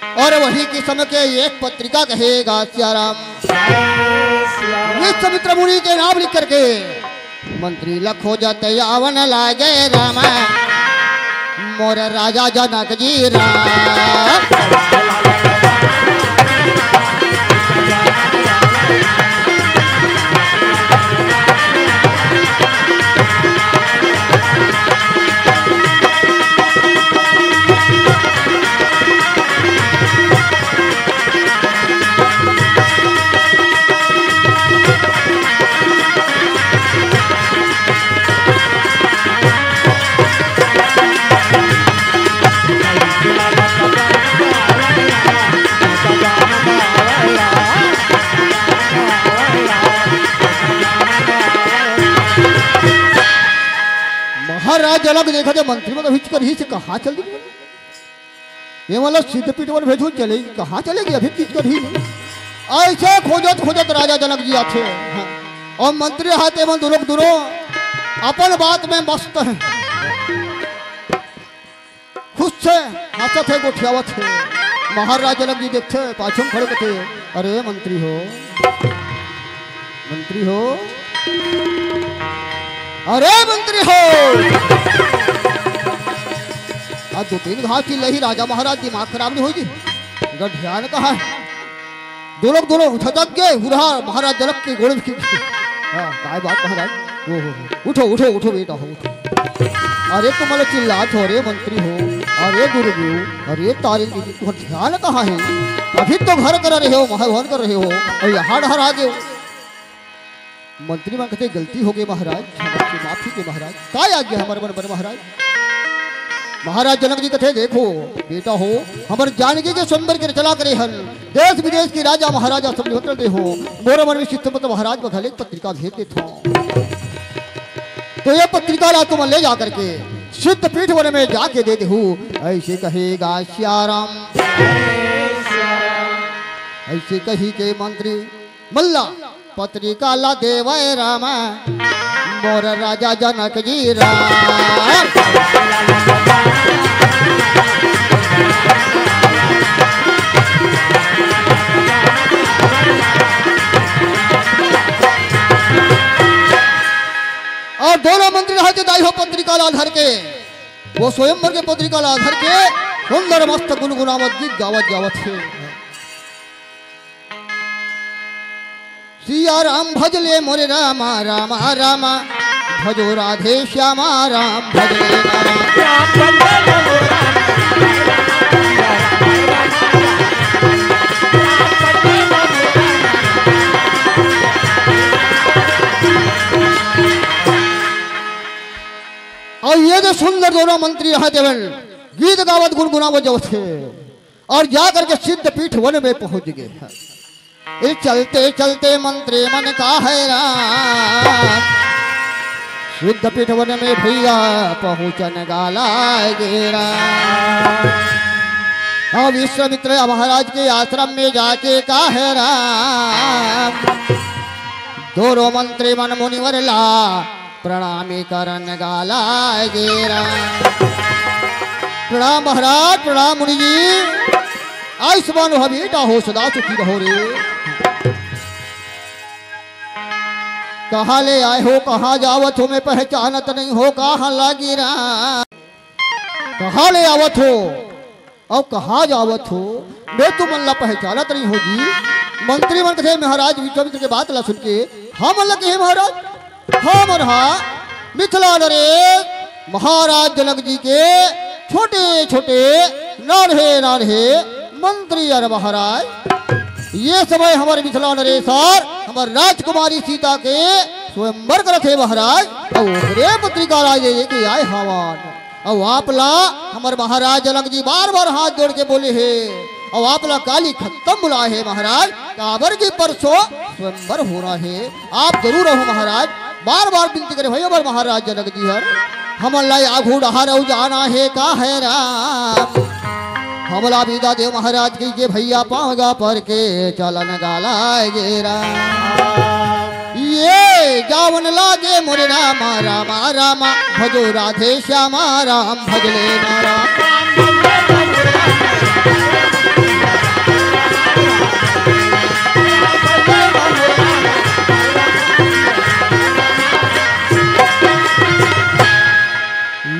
अउ वही किसम के एक पत्रिका कहे गा सिया राम, विश्वामित्र मुनि के नाम लिख करके मंत्री ला खोजत आवन लागे राम, मोर राजा जनक जी राम। महाराज जनक देखत हे मंत्री मन अभी कर ही से कहाँ चल दी? ये मतलब सिद्धपीठ बर भेजहूँ, चलेगी, कहाँ चलेगी? अभी चीज कर ही नहीं। ऐसे खोजत खोजत राजा जनक जी आथे। हाँ। अउ मंत्री हाथे में दुरुक दुरो अपन बात में मस्त हे। खुश हे, हंसत हे, गोठियावत हे। महाराज जनक जी देखथे, पाछू में खड़े कथे, "अरे मंत्री हो, मंत्री हो, अरे मंत्री हो।" आज दू तीन घांव चिल्लाही राजा महाराज, दिमाग खराब नहीं होई जी। इनका ध्यान कहाँ हे? दुरुक दुरो उठा तक के हुरहा महाराज जनक के गोड़ में गिर गे। हाँ, काय बात महाराज? ओ हो हो। उठो, उठो, उठो बेटा हो, उठो। अरे तुम लोग चिल्लात हो, अरे मंत्री हो, अरे दुर्ग हो, अरे तारिणी जी, तुम्हारा ध्यान कहाँ हे? अभी तो घर कर रहे हो, महल भवन कर रहे हो, अउ यहाँ डहर आ गे हो। मंत्री मन कथे, "गलती हो गे महाराज, हमर से माफी दे महाराज।" "काय आज्ञा हमर मन बर महाराज?" महाराज जनक जी कथे, "देखो बेटा हो, हमर जानकी के स्वयंवर के रचना करे हन, देश विदेश के राजा महाराजा सब निमंत्रण दे हो, मोर मन में चित्त मत महाराज, मैं घले एक पत्रिका भेज देत हूँ। तो ये पत्रिका ला तुम ले जा करके सिद्ध पीठ वन में जाके दे देहू।" ऐसे कहे गा सिया राम। ऐसे कही के मंत्री मल्ला पत्रिका ला देवय राम, मोर राजा जनक जी राम। अउ दोनों मंत्री रहते दाई हो पत्रिका ला धर के, वो स्वयंवर के पत्रिका ला धर के सुंदर मस्त गुनगुनावत गीत गावत जावत हे। सिया राम भजले मोरे रामा, रामा रामा, भजो राधे श्यामा, राम भजले रामा। राम भजले मोरे रामा, रामा रामा, रामा रामा। मंत्री रहत हवन, गीत गावत गुनगुनावत जावत हे और जा करके सिद्ध पीठ वन में पहुंच गए। ए चलते चलते मंत्री मन का है राम, सिद्ध पीठ वन में भैया पहुंचन गाला गेरा। अब विश्वामित्र महाराज के आश्रम में जाके का है राम, दोनों मंत्री मन मुनिवर ला प्रणामी करन गाला गेरा। प्रणाम महाराज, प्रणाम मुनि जी। आयुष्मान भव बेटा हो, सदा सुखी रहो रे। कहाँ ले आए हो, कहाँ जावत हो, मैं पहचानत नहीं हो, कहाँ लागी रा, कहाँ ले आवत हो? अउ कहाँ जावत हो? मैं तुमन ला पहचानत नहीं हो जी। मंत्री मन कथे, महाराज विश्वामित्र के बात ला सुन के, हमन ला कहे महाराज, हमन हा मिथिला नरेश महाराज जनक जी के छोटे छोटे नान्हे नान्हे मंत्री अर महाराज। ये समय हमर मिथिला नरेश अर हमर राजकुमारी सीता के स्वयंवर करत हे महाराज, अउ ओकरे पत्रिका ला लेके आए हवन। अउ आप ला हमर महाराज जनक जी बार-बार हाथ जोड़ के बोले हे, अउ आप ला काली खत्तम बुलाए हे महाराज, काबर के परसों स्वयंवर होना हे, आप जरूर आहू महाराज। बार-बार बिनती करे भाई हमर महाराज जनक जी हर, हमन ला आघू डहार अउ जाना हे का है राम, हमला बिदा देव महाराज कहिके भैया पाँव गा पर के चलन गाला गे राम। ये जावन लागे मोरे रामा, रामा, रामा, भजो राधे श्यामा, राम भजले ना राम।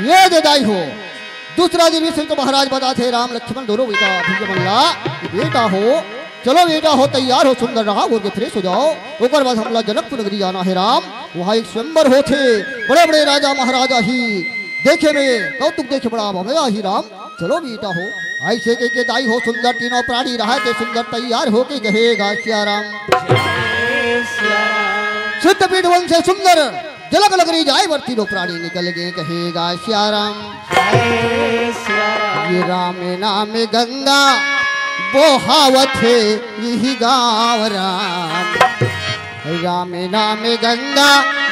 ये दे दाई हो, दूसरा दिन विश्वामित्र महाराज बताथे राम लक्ष्मण दोनों बेटा भैया मन ला, बेटा हो, चलो बेटा हो, तैयार हो, सुंदर रहा, होके fresh हो जाओ। ओकर बाद हमला जनकपुर नगरी जाना हे राम, वहाँ एक स्वयंवर होथे, बड़े-बड़े राजा महाराजा ही देखे में कौतुक देखे बड़ा भव्य ही राम। चलो बेटा हो, ऐसे कहिके दाई हो सुंदर तीनों प्राणी रहा थे सुंदर तैयार होके कहेगा सिया राम। सिद्ध पीठ वन से सुंदर जनक नगरी जाए बर तीनों प्राणी निकल गए कहेगा सिया राम। जय सिया राम। ये राम नाम गंगा बोहावत हे यही गाँव राम। राम नाम गंगा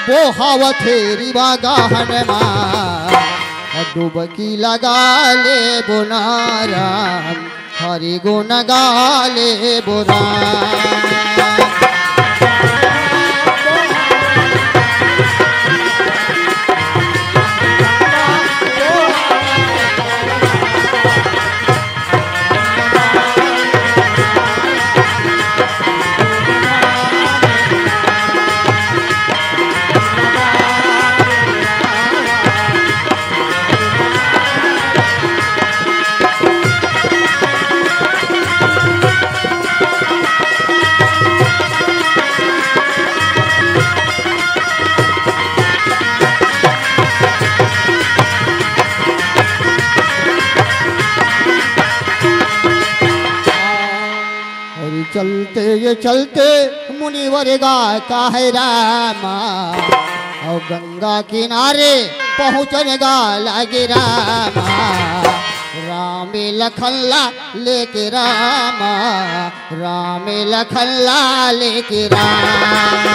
बोहावत हे रिवा गहन मा। डुबकी लगा ले बोना राम। हरि गुण गाले बुरा। अरे चलते ये चलते मुनिवर गा काहे रामा, और गंगा किनारे पहुँचन गा लागे रामा। राम लखन ला लेके रामा, राम लखन ला लेके राम।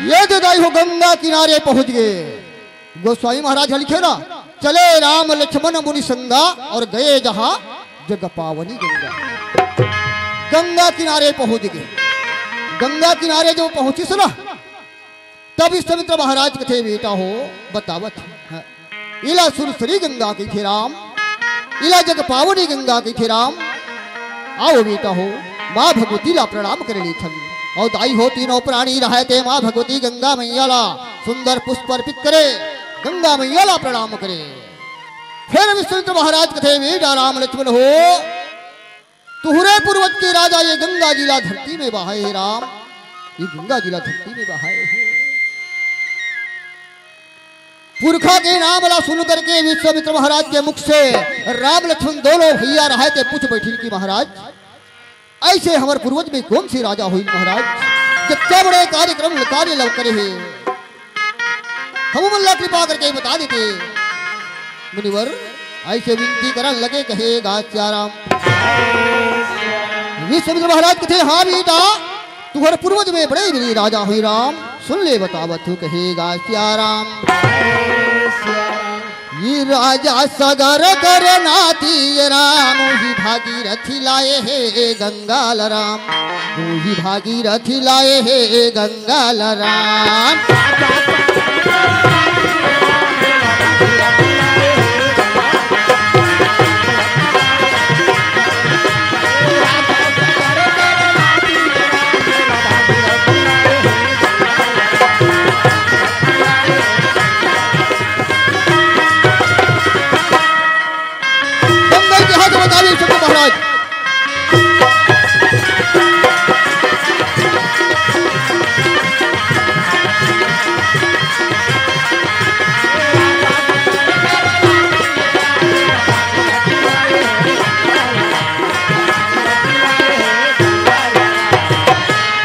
ये दे दाई हो गंगा किनारे पहुंच गए। गोस्वामी महाराज ह लिखे ना, चले राम लक्ष्मण मुनि संगा और गए जहाँ जग पावनी गंगा। गंगा किनारे पहुंच गए। गंगा किनारे जब पहुंचिस ना, तब विश्वामित्र महाराज कथे, बेटा हो, बतावत हँव। इला सुरसरी गंगा कहिथे राम, इला जग पावनी गंगा कहिथे राम। आओ बेटा हो, माँ भगवती ला प्रणाम करे लेथन। अउ दाई हो, तीनों प्राणी रहय ते माँ भगवती गंगा मैया ला सुंदर पुष्प अर्पित करे, गंगा मैया ला प्रणाम करे। फिर विश्वामित्र महाराज कथे, बेटा राम लक्ष्मण हो, तुहरे पूर्वज के राजा ये गंगा जी ला धरती में बहाए हे राम, ये गंगा जी ला धरती में बहाए हे। पुरखा के नाम ला सुन करके विश्वामित्र महाराज के मुख से राम लक्ष्मण दोनों भैया रहे ते पूछ बैठिन कि महाराज, ऐसे हमर पूर्वज में कौन से राजा होई महाराज, जितना बड़े कार्यक्रम, कार्य लव करे हे, हम मन ला कृपा करके बता देते। मुनिवर ऐसे विनती करन लगे, कहे गा सियाराम। विश्वामित्र महाराज कथे, हाँ बेटा, तुहर पूर्वज में बड़े बड़े राजा होई राम, सुन ले बतावत हूँ, कहे गा सियाराम। ये राजा सगर कर नाती राम, ही भागीरथी लाए हे गंगा ल राम, ही भागीरथी लाए हे गंगा ल राम। गंगा इतिहास बतावे शंकर महाराज।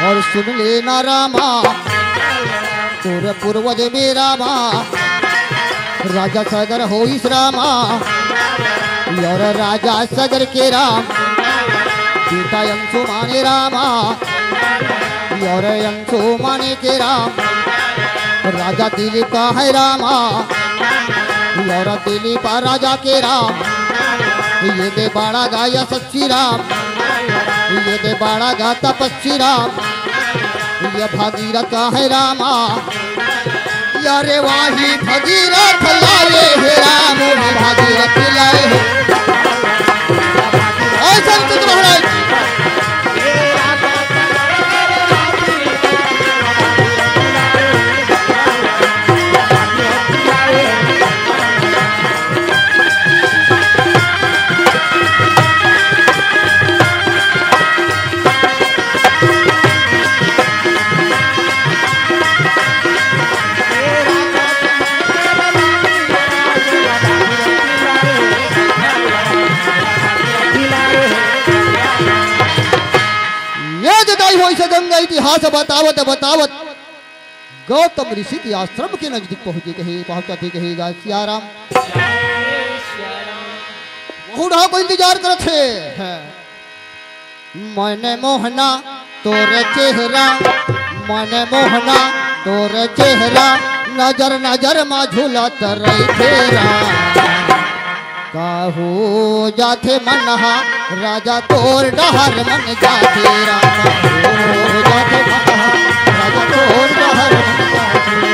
और सुन लेना रामा, तोर पूर्वज में रामा, राजा सगर होइस रामा, और राजा सगर के राम, सीता अंशुमाने रामा, और अंशुमाने के राम, राजा दिलीप का है रामा, और दिलीप राजा के राम, ये दे बड़ा गा यशस्वी राम, ये दे बड़ा गा तपस्वी राम, ये भागीरथ का है रामा। अरे वाही भगीरथ लाए हे राम, भागीरथ लाए हे। ऐसा तुझ महाराज। ये जटाई होइस गंगा इतिहास बतावत बतावत गौतम ऋषि के आश्रम के नजदीक पहुंचे कहे, पहुंचते कहे गा सियाराम। वहू डहा को इंतजार करत हे। मन मोहना तोर चेहरा, मन मोहना तोर चेहरा, नजर नजर मा झूलत रहिथे राम। काहू जाथे मन हा राजा तोर डहर मन जाथे राम। काहू जाथे मन हा राजा तोर डहर मन जाथे।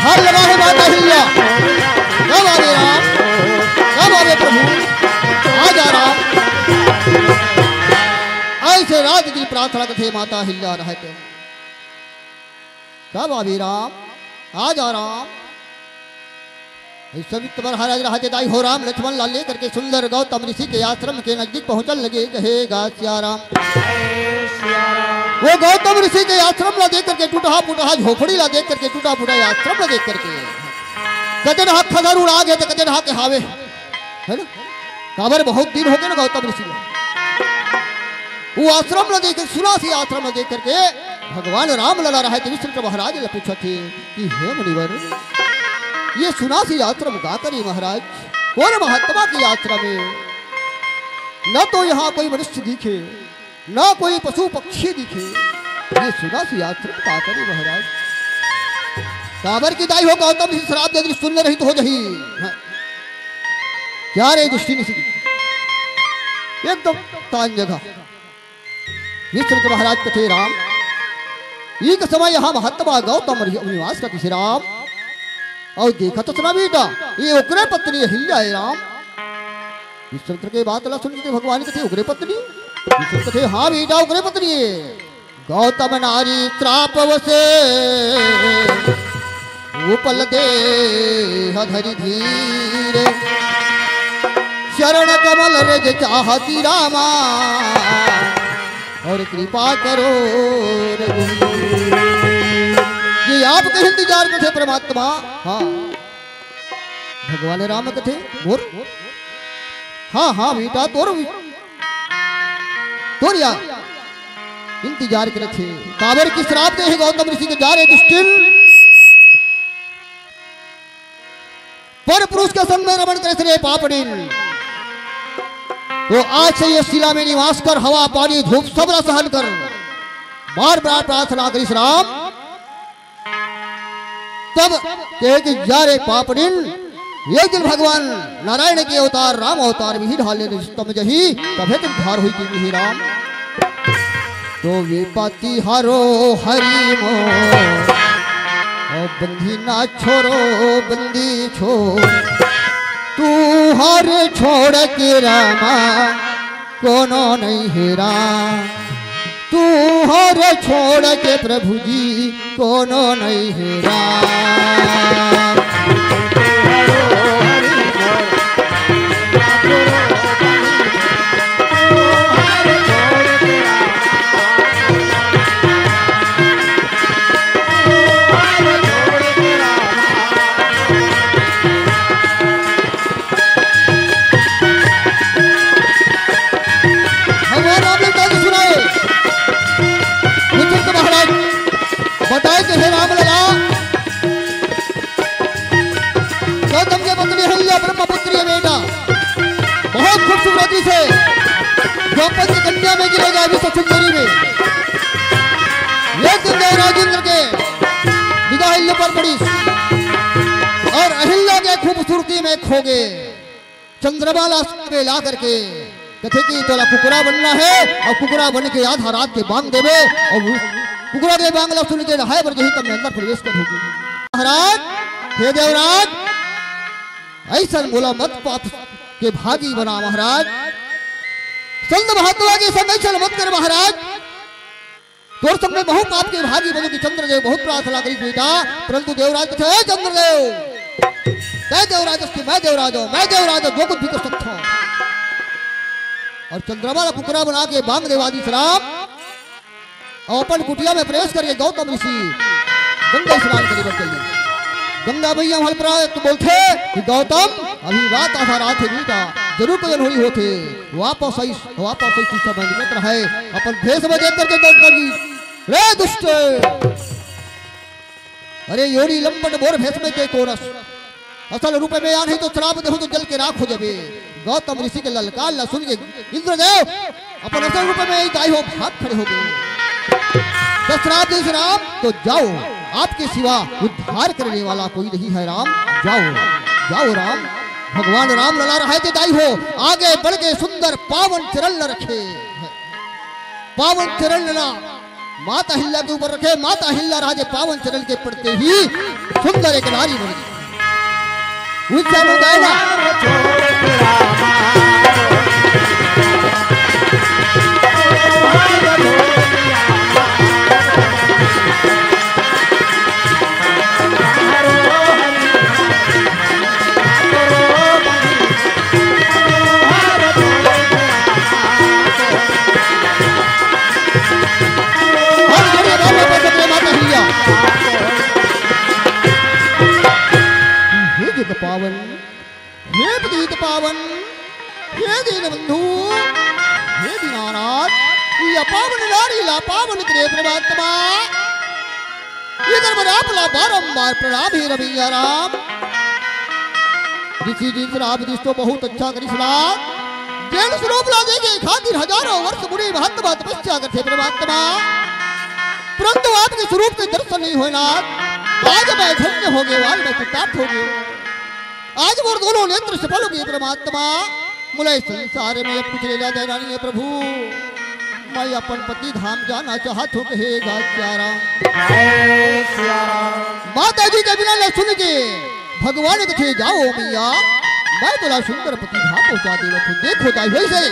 हर लगा है माता हिल्ला। कब आवे राम? कब आवे प्रभु? आ जा राम। ऐसे रात दिन प्रार्थना करथे माता हिल्ला रहते। कब आवे राम? आ जा राम। विश्वामित्र महाराज रहते दाई हो राम लक्ष्मण ला लेकर के सुंदर गौतम ऋषि के आश्रम के नजदीक पहुंचन लगे, कहे गा सियाराम। वो गौतम ऋषि के आश्रम ला देख करके, टूटहा फूटहा झोपड़ी ला देख करके, टूटा फूटा आश्रम ला देख करके, कते डहा खदर उड़ा गे त कते डहा के हावे, है ना? काबर बहुत दिन हो गए ना गौतम ऋषि ला। वो आश्रम ला देख, सुना सी आश्रम ला देख करके भगवान राम लला रहते विश्वामित्र महाराज ला पूछत हे कि हे मुनिवर, ये सुना सी आश्रम का करी महाराज, कौन महात्मा की आश्रम है? न तो यहाँ कोई मनुष्य दिखे, ना कोई पशु पक्षी दिखे, ये सुना सी आश्रम का करी महाराज। काबर कि दाई हो गौतम ऋषि श्राप दे दिस, सुन ले रही तो हो जही। हाँ। क्या रे दुष्टी ऋषि? एकदम तान जगह। विश्वामित्र महाराज कथे राम, एक समय यहाँ महात्मा गौतम ऋषि निवास करत हे राम। अउ देखत हस ना बेटा, ये ओकरे पत्नी अहिल्या हे राम। विश्वामित्र के बात ला सुन के भगवान कथे, "ओकरे पत्नी?" विश्वामित्र कथे, "हाँ बेटा, ओकरे पत्नी हे।" गौतम नारी श्राप वसे उपल देह धरि धीर। चरण कमल रज चाहति रामा अउ कृपा करो रघुवीर। ये आपके इंतजार करथे परमात्मा। हाँ, भगवान राम कथे, "मोर, हाँ, हाँ बेटा, तोर, तोर यार इंतजार करत हे।" काबर कि श्राप दे हे गौतम ऋषि के, "जा रे दुष्टिन, पर पुरुष के संग में रमण करे रे पापड़िन। तो आज से ये शिला में निवास कर, हवा, पानी, धूप सब ला सहन कर।" बार बार प्रार्थना करिस राम। तब कहे कि जा रे पापड़िन, एक दिन भगवान नारायण के अवतार, राम अवतार में ही ढाले रिश्तम जही, तभे तुम धार हुई की मिही राम। तो विपत्ति हरो हरि मो, और बंदी ना छोड़ो बंदी छोड़, तू हर छोड़ के रामा कोनो नहीं हेरा। तू हर छोड़ के प्रभु जी कोनो नहीं हेरा। भगवान राम ने कहा कि सुनाए, विचित्र महाराज बताए कि हे राम लला, गौतम के पत्नी अहिल्या ब्रह्मपुत्री है बेटा, बहुत खूबसूरती से द्वापर की कन्या में गिरेगा विश्व सुंदरी में। एक दिन गए राजेंद्र के विदा अहिल्या पर पड़ी और अहिल्या के खूबसूरती में खो गए। चंद्रमा ला सुबह ला करके कथे कि तोला कुकरा बनना है और कुकरा बन के आधा रात के बांग देवे और उस कुकरा के बांग ला सुन के नहाए बर जही तब मैं अंदर प्रवेश कर होगी। महाराज, हे देवराज, ऐसा मोला मत पाप के भागी बना महाराज। संत महात्मा के संग ऐसा मत कर महाराज। तोर संग में बहुत पाप के भागी बनूं कि चंद्रदेव बहुत प्रार्थना करिस बेटा, परंतु देवराज कथे, "हे चंद्रदेव, तैं देवराज अस कि मैं देवराज हूं, मैं देवराज हूं, जो कुछ भी कर सकता हूं।" और चंद्रमा ला कुकरा बना के बांग देवा दिस राम, और अपन कुटिया में प्रवेश करके गौतम ऋषि गंगा स्नान करे बर चल दिस। गंगा मैया वहां पर तो बोलथे कि गौतम, अभी रात आधा रात है बेटा, जरूर कोई अनहोनी होथे। वापस आई, वापस आई, तीसरा बंद मित्र है, अपन भेष में देख करके दौड़ कर गई। रे दुष्ट, अरे योरी लंबट मोर भेष में ते कोरस, असल रूप में आ नहीं तो श्राप देहूं तो जल के राख हो जाबे। गौतम ऋषि के ललकार ला सुन के इंद्रदेव अपन असल रूप में ही दाई हो भाग खड़े हो गए। तो श्राप दे राम, तो जाओ, आपके सिवा उद्धार करने वाला कोई नहीं है राम, जाओ, जाओ राम। भगवान राम लला रहे थे दाई हो, आगे बढ़ के सुंदर पावन चरण ल रखे, पावन चरण लला माता अहिल्या के ऊपर रखे। माता अहिल्या राजे पावन चरण के पड़ते ही सुंदर एक नारी बन गई। उच्चारण गायला। हे जग पावन, हे पतित पावन, हे दीन बंधु, हे दीनानाथ, ये पावन नारी ला पावन करे परमात्मा। इधर पर आपला बारंबार प्रणाम हे रमैया राम। ऋषि जी श्राप दिस तो बहुत अच्छा करिस नाथ। जेन स्वरूप ला देखे खातिर हजारों वर्ष मुनि महात्मा तपस्या करथे परमात्मा, परंतु आपके स्वरूप के दर्शन नहीं होए नाथ। आज मैं धन्य हो गयो, आज मैं कृतार्थ हो गयो। आज मोर दोनों नेत्र सफल हो गए परमात्मा। मोला इस संसार में अब कुछ लेना देना नहीं है प्रभु। मैं अपन पति धाम जाना चाहत हूँ, कहेगा सियाराम। जय सियाराम। माता जी के बिना न सुन के भगवान कथे, "जाओ मैया, मैं तोला सुंदर पति धाम पहुंचा देवत हूँ।" देखो दाई, वैसे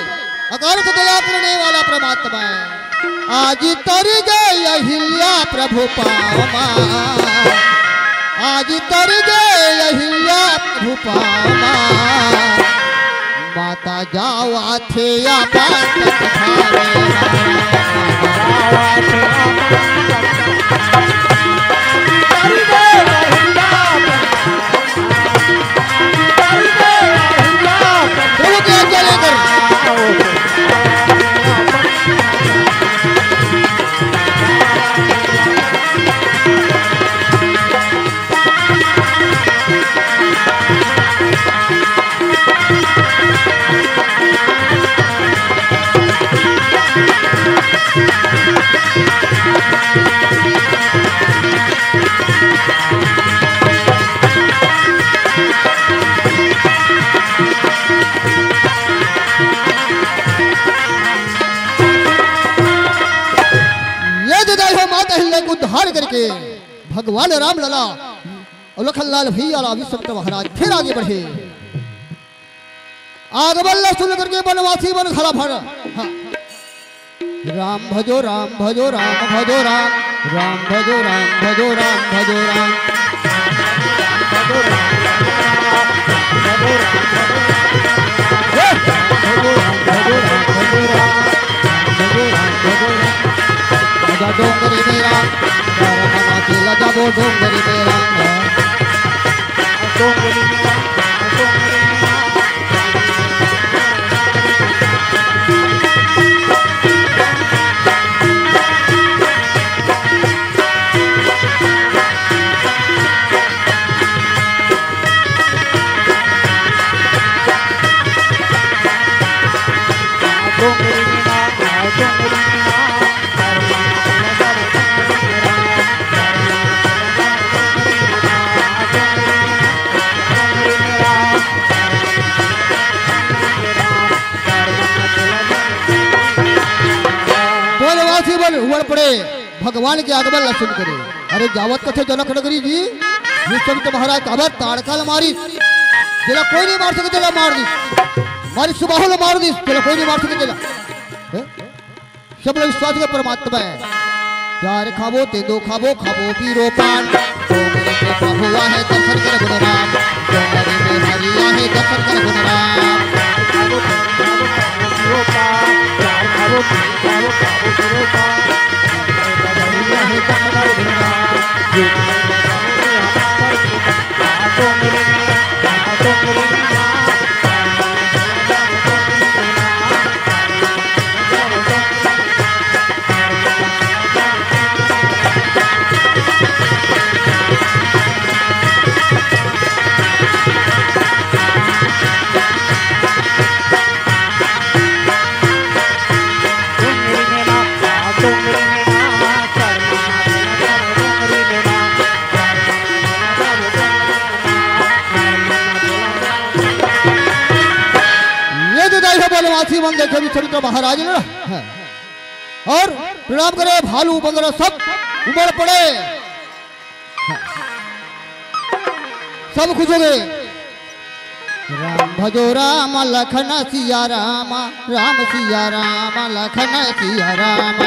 अकाल से दया करने वाला परमात्मा है। आज तर गए अहिल्या प्रभु पामा, आज तर गए अहिल्या प्रभु पामा। माता जावा थे या पाटक धामे। प्रभु की आज्ञा लेकर। ये दे दाई हो माता अहिल्या के उद्धार करके भगवान राम लला अउ लखन लाल भैया ला विश्वामित्र महाराज फिर आगे बढ़े। आगमन ला सुन करके बनवासी मन खड़ा भर। हाँ। राम भजो, राम भजो, राम भजो, राम। राम भजो, राम भजो, राम भजो, राम। राजा डोंगरी मेरा, राम माटी लगा वो डोंगरी मेरा। बोलवासी बन उमड़ पड़े, भगवान के आगमन ला सुन करे। अरे जावत कथे जनक नगरी जी, विश्वामित्र महाराज काबर ताड़का ल मारिस, जेला कोई नहीं मार सके, तेला मार दिस, मारिस सुबाहु ल मार दिस, जेला कोई नहीं मार सके, तेला। हैं? सब लोग विश्वास के परमात्मा है। चार खाबो, तेंदो खाबो, खाबो पीरो पान। डोंगरी में प्रभु आहे, दर्शन कर गुण राम। डोंगरी में हरि आहे, दर्शन कर गुण राम। ये तो दाई हो बनवासी मन देखे विश्वामित्र महाराज ने। और प्रणाम करे, भालू बंदर सब उमड़ पड़े, सब खुश हो गए। राम भजो राम लखन सिया राम, राम सिया राम लखन सिया राम।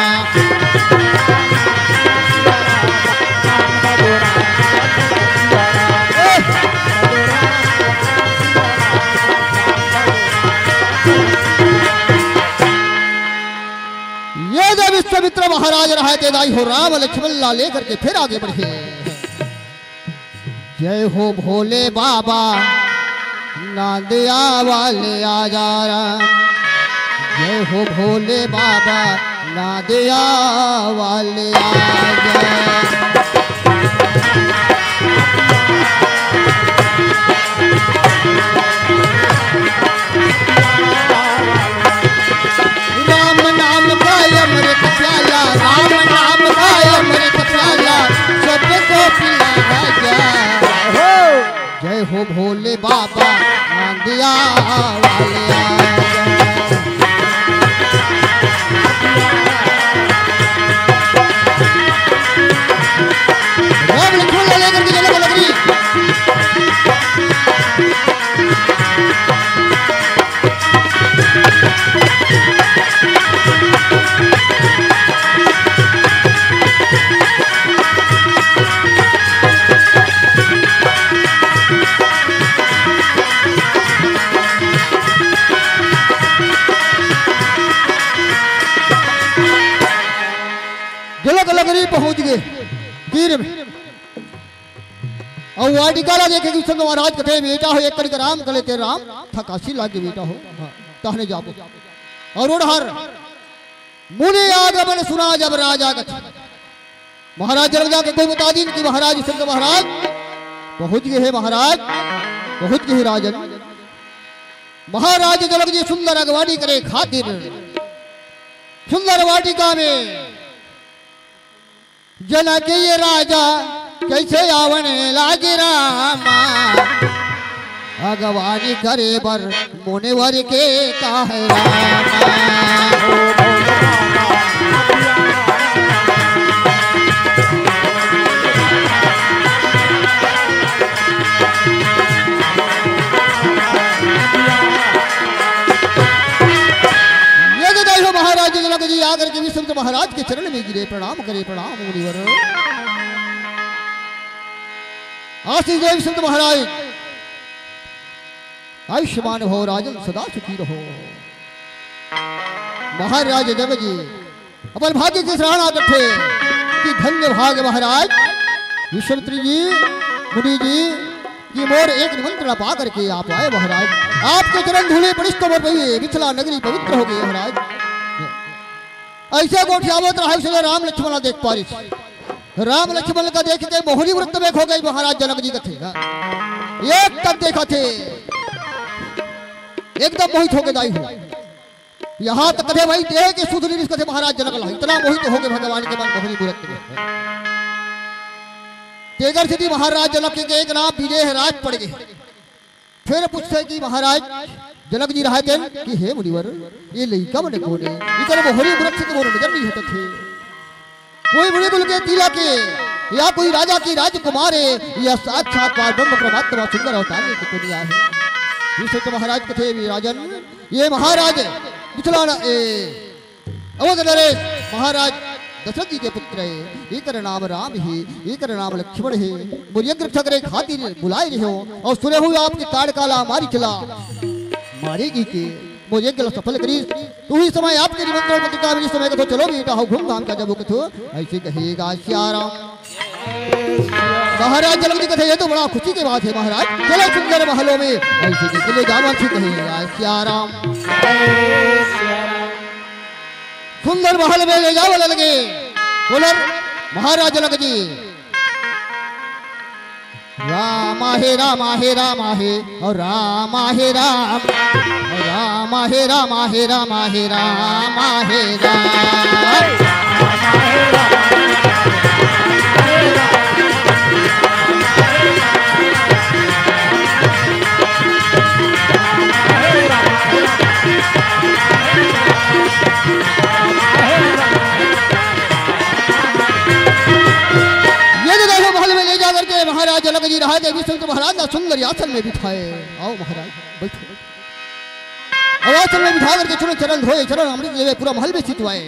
ये जब विश्वामित्र महाराज रहा थे दाई हो, राम लक्ष्मण ला लेकर के फिर आगे बढ़े। जय हो भोले बाबा, नांदिया वाले आजा राम। जय हो भोले बाबा, नांदिया वाले आजा। राम नाम का अमृत प्याला, राम नाम का अमृत प्याला, सबको पिलाना आंधिया वाले आ जा। राम लक्ष्मण ला लेकर के जनक नगरी। जनक नगरी पहुंच गे तीर में। अउ वाटिका ला देखे कि संत महाराज कथे, "बेटा हो, एक कड़ी के आराम कर लेते, राम थकासी लागे बेटा हो, हाँ, तहने जाबो।" अउ ओढ़हर मुनि आगमन सुना जब राजा कथे, महाराज जनक जाके कोई बता दीन कि महाराज संत महाराज पहुंच गे हे महाराज, पहुंच गे हे राजन। महाराज जनक जी सुंदर अगवानी करे खातिर सुंदर वाटिका में जनक ये राजा कैसे आवन लागे रामा, अगवानी करे बर मुनिवर के काहे रामा। ये तो देखो महाराज जनक जी आकर के विश्वामित्र महाराज के चरण में गिरे, प्रणाम करे, प्रणाम मुनिवर। आशीष दे विश्वामित्र महाराज, आयुष्मान भव राजन, सदा सुखी रहो। महाराज जनक जी अपन भाग्य के सराहना करथे कि धन्य भाग महाराज विश्वामित्र जी, मुनि जी, कि मोर एक निमंत्रण पा करके आप आए महाराज। आपके चरण धूलि पड़िस तो मोर पवित्र मिथिला नगरी पवित्र हो गई महाराज। अइसे गोठियावत रहे, उसने राम लक्ष्मण ला देख पारिस। राम लक्ष्मण का देख के मोहिनी व्रत में खो गई महाराज जनक जी कथे। एक तक देखा थे, एकदम मोहित होके दाई हो। यहाँ तक कथे भाई देह के सुध नहीं कथे महाराज जनक ला, इतना मोहित होके भगवान के मन मोहिनी व्रत में। तेकर सेती महाराज जनक के एक नाम विदेह राज पड़ गए। फिर पूछथे कि महाराज जनक जी रहे तेन कि हे मुनिवर, ये लइका मन कोन ए? इकर मोहरी वृक्ष के मोर नजर नहीं हटत हे। कोई मुनि कुल के तिलक ए या कोई राजा की राजकुमार ए या साक्षात पार ब्रह्म परमात्मा सुंदर अवतार लेके तो नहीं आए हे। ये सोच महाराज कथे, "वी राजन, ये महाराज मिथिला न-, ए, अवध नरेश महाराज दशरथ जी के पुत्र हे, एकर नाम राम हे, एकर नाम लक्ष्मण हे। मोर यज्ञ रक्षा करे खातिर बुलाए रहे हो और सुने हुए आपके ताड़का ला मारी चला मारेगी के मोर यज्ञ ला सफल करी। तू ही समय आपके निमंत्रण पत्रिका में समय कथो चलो बेटा हो घूमधाम का जब कथो ऐसे कहेगा सियाराम। महाराज जनक जी कथे ये तो बड़ा खुशी की बात है महाराज, चलो सुंदर महलों में ऐसे के चले जाओ अच्छी कहेगा सियाराम। सुंदर महल में ले जावल लगे। बोलर महाराज जनक जी, राम हे, राम हे, राम हे, और राम हे, राम, राम हे, राम हे, राम हे, राम हे, राम। ये तो देखो, महल में ले जा करके महाराज जनक जी रहा, देवी संत महाराज ना सुंदर आसन में बिठाए। आओ महाराज, बैठो। और आसन में बिठा करके चरण, चरण धोए, चरण अमृत लेवे, पूरा महल में सितवाए।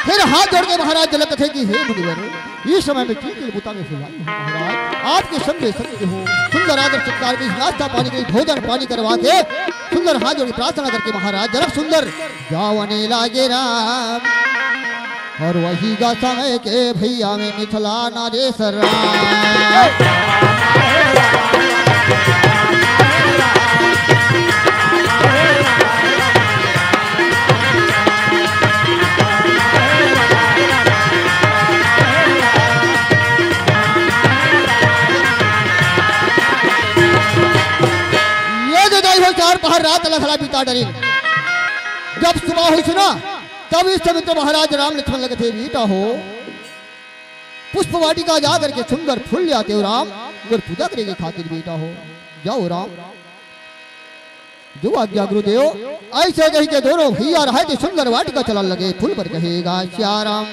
फिर हाथ जोड़ के महाराज जनक कथे कि हे मुनिवर, इस समय में की के बुता में फुलाई हो महाराज, आपके संग में सत्य हो। सुंदर आदर सत्कार के नाश्ता पानी के भोजन पानी करवा के सुंदर हाथ जोड़ के प्रार्थना करके महाराज जनक सुंदर जावने लागे राम। और वही गा समय के भैया में मिथिला नरेश राम। ये जो दाई हो चार पहर रात ला घला बिता डरिन। जब सुबह होइस ना, तब इस समय तो महाराज राम लक्ष्मण ला कथे, बेटा हो, पुष्प वाटिका जा करके सुंदर फूल ले आते हो राम, मोर पूजा करे के खातिर बेटा हो। जाओ राम, जो आज्ञा गुरुदेव। अइसे कहिके दोनों भइया रहय ते सुंदर वाटिका चलन लगे। फूल बर कहे गा सियाराम।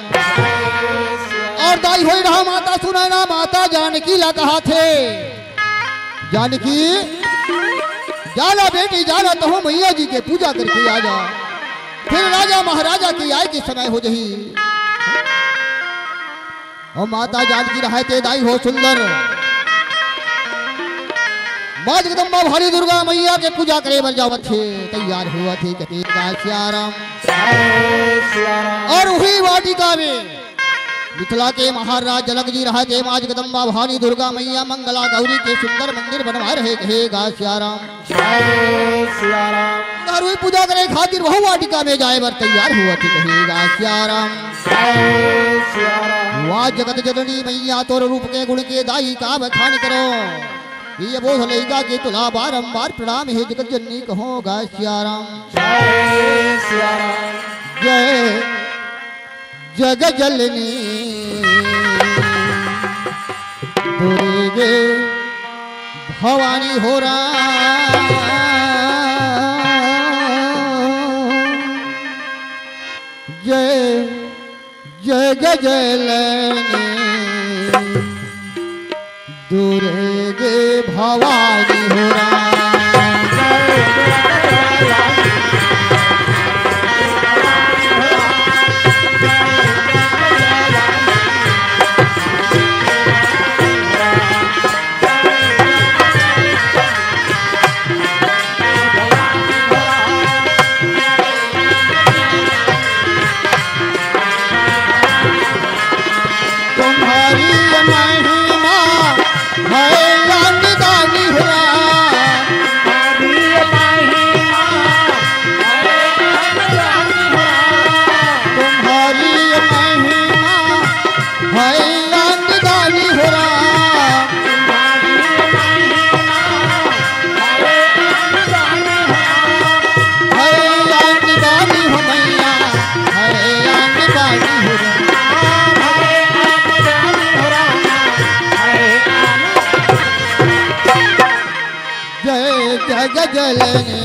अउ दाई होय रहा माता सुनय ना, माता जानकी ला कहाथे, जानकी, जा ना बेटी, जा ना, तहूं मइया जी के पूजा करके आ जा। फेर राजा महाराजा के आय के समय हो जही। अउ माता जानकी रहय ते दाई हो सुंदर, माँ जगदम्बा भवानी दुर्गा मइया के पूजा करे बर जावत हे, तैयार होवत हे, कहे गा सियाराम। अउ उही वाटिका में मिथिला के महाराज जनक जी रहय ते माँ जगदम्बा भवानी दुर्गा मइया मंगला गौरी के सुंदर मंदिर बनवाय रहे, कहे गा सियाराम। जय सिया राम। दारू पूजा करे खातिर वहू वाटिका में जाय बर तैयार होवत हे, कहे गा सिया राम। जय सिया राम। वाह जगत जननी मइया, तोर रूप के गुण के दाई का बखान करो। ये बोध लइका के तोला बारंबार प्रणाम हे जगत जननी, कहो गा सिया राम। जय सिया राम। जय जग जननी दुर्गे भवानी हो राम। जय जग जननी दुर्गे भवानी हो राम। तुम्हारी महिमा है अनदानी हो राम। तुम्हारी महिमा है अनदानी हो राम। है अनदानी हो मइया, है अनदानी हो राम। जय जग जननी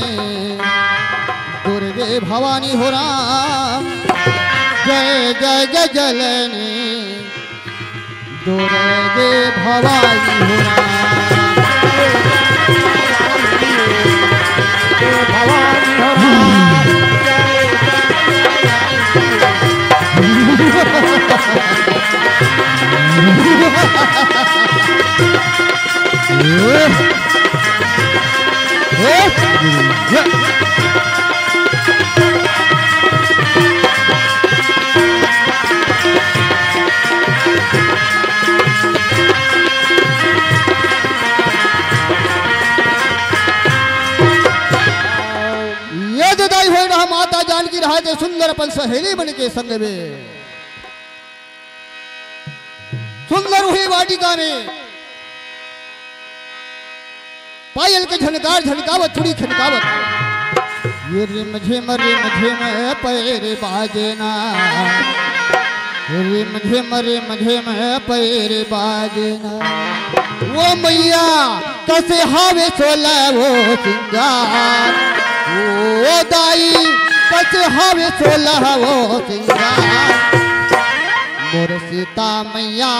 दुर्गे भवानी हो राम। जय जग जननी दुर्गे भवानी हो राम। भवानी हो राम। ये दे दाई होय रहा माता जानकी रहय ते सुंदर अपन सहेली मन के संग में सुंदर उही वाटिका में पायल के झनकार झनकावत, चूड़ी खनकावत। ये रिम झिम रिम झिम पैर बाजे ना, रिम झिम रिम झिम पैर बाजे ना। वो मइया कसे हावे सोलह वो सिंगार, वो दाई कसे हावे सोलह वो सिंगार। मोर सीता मइया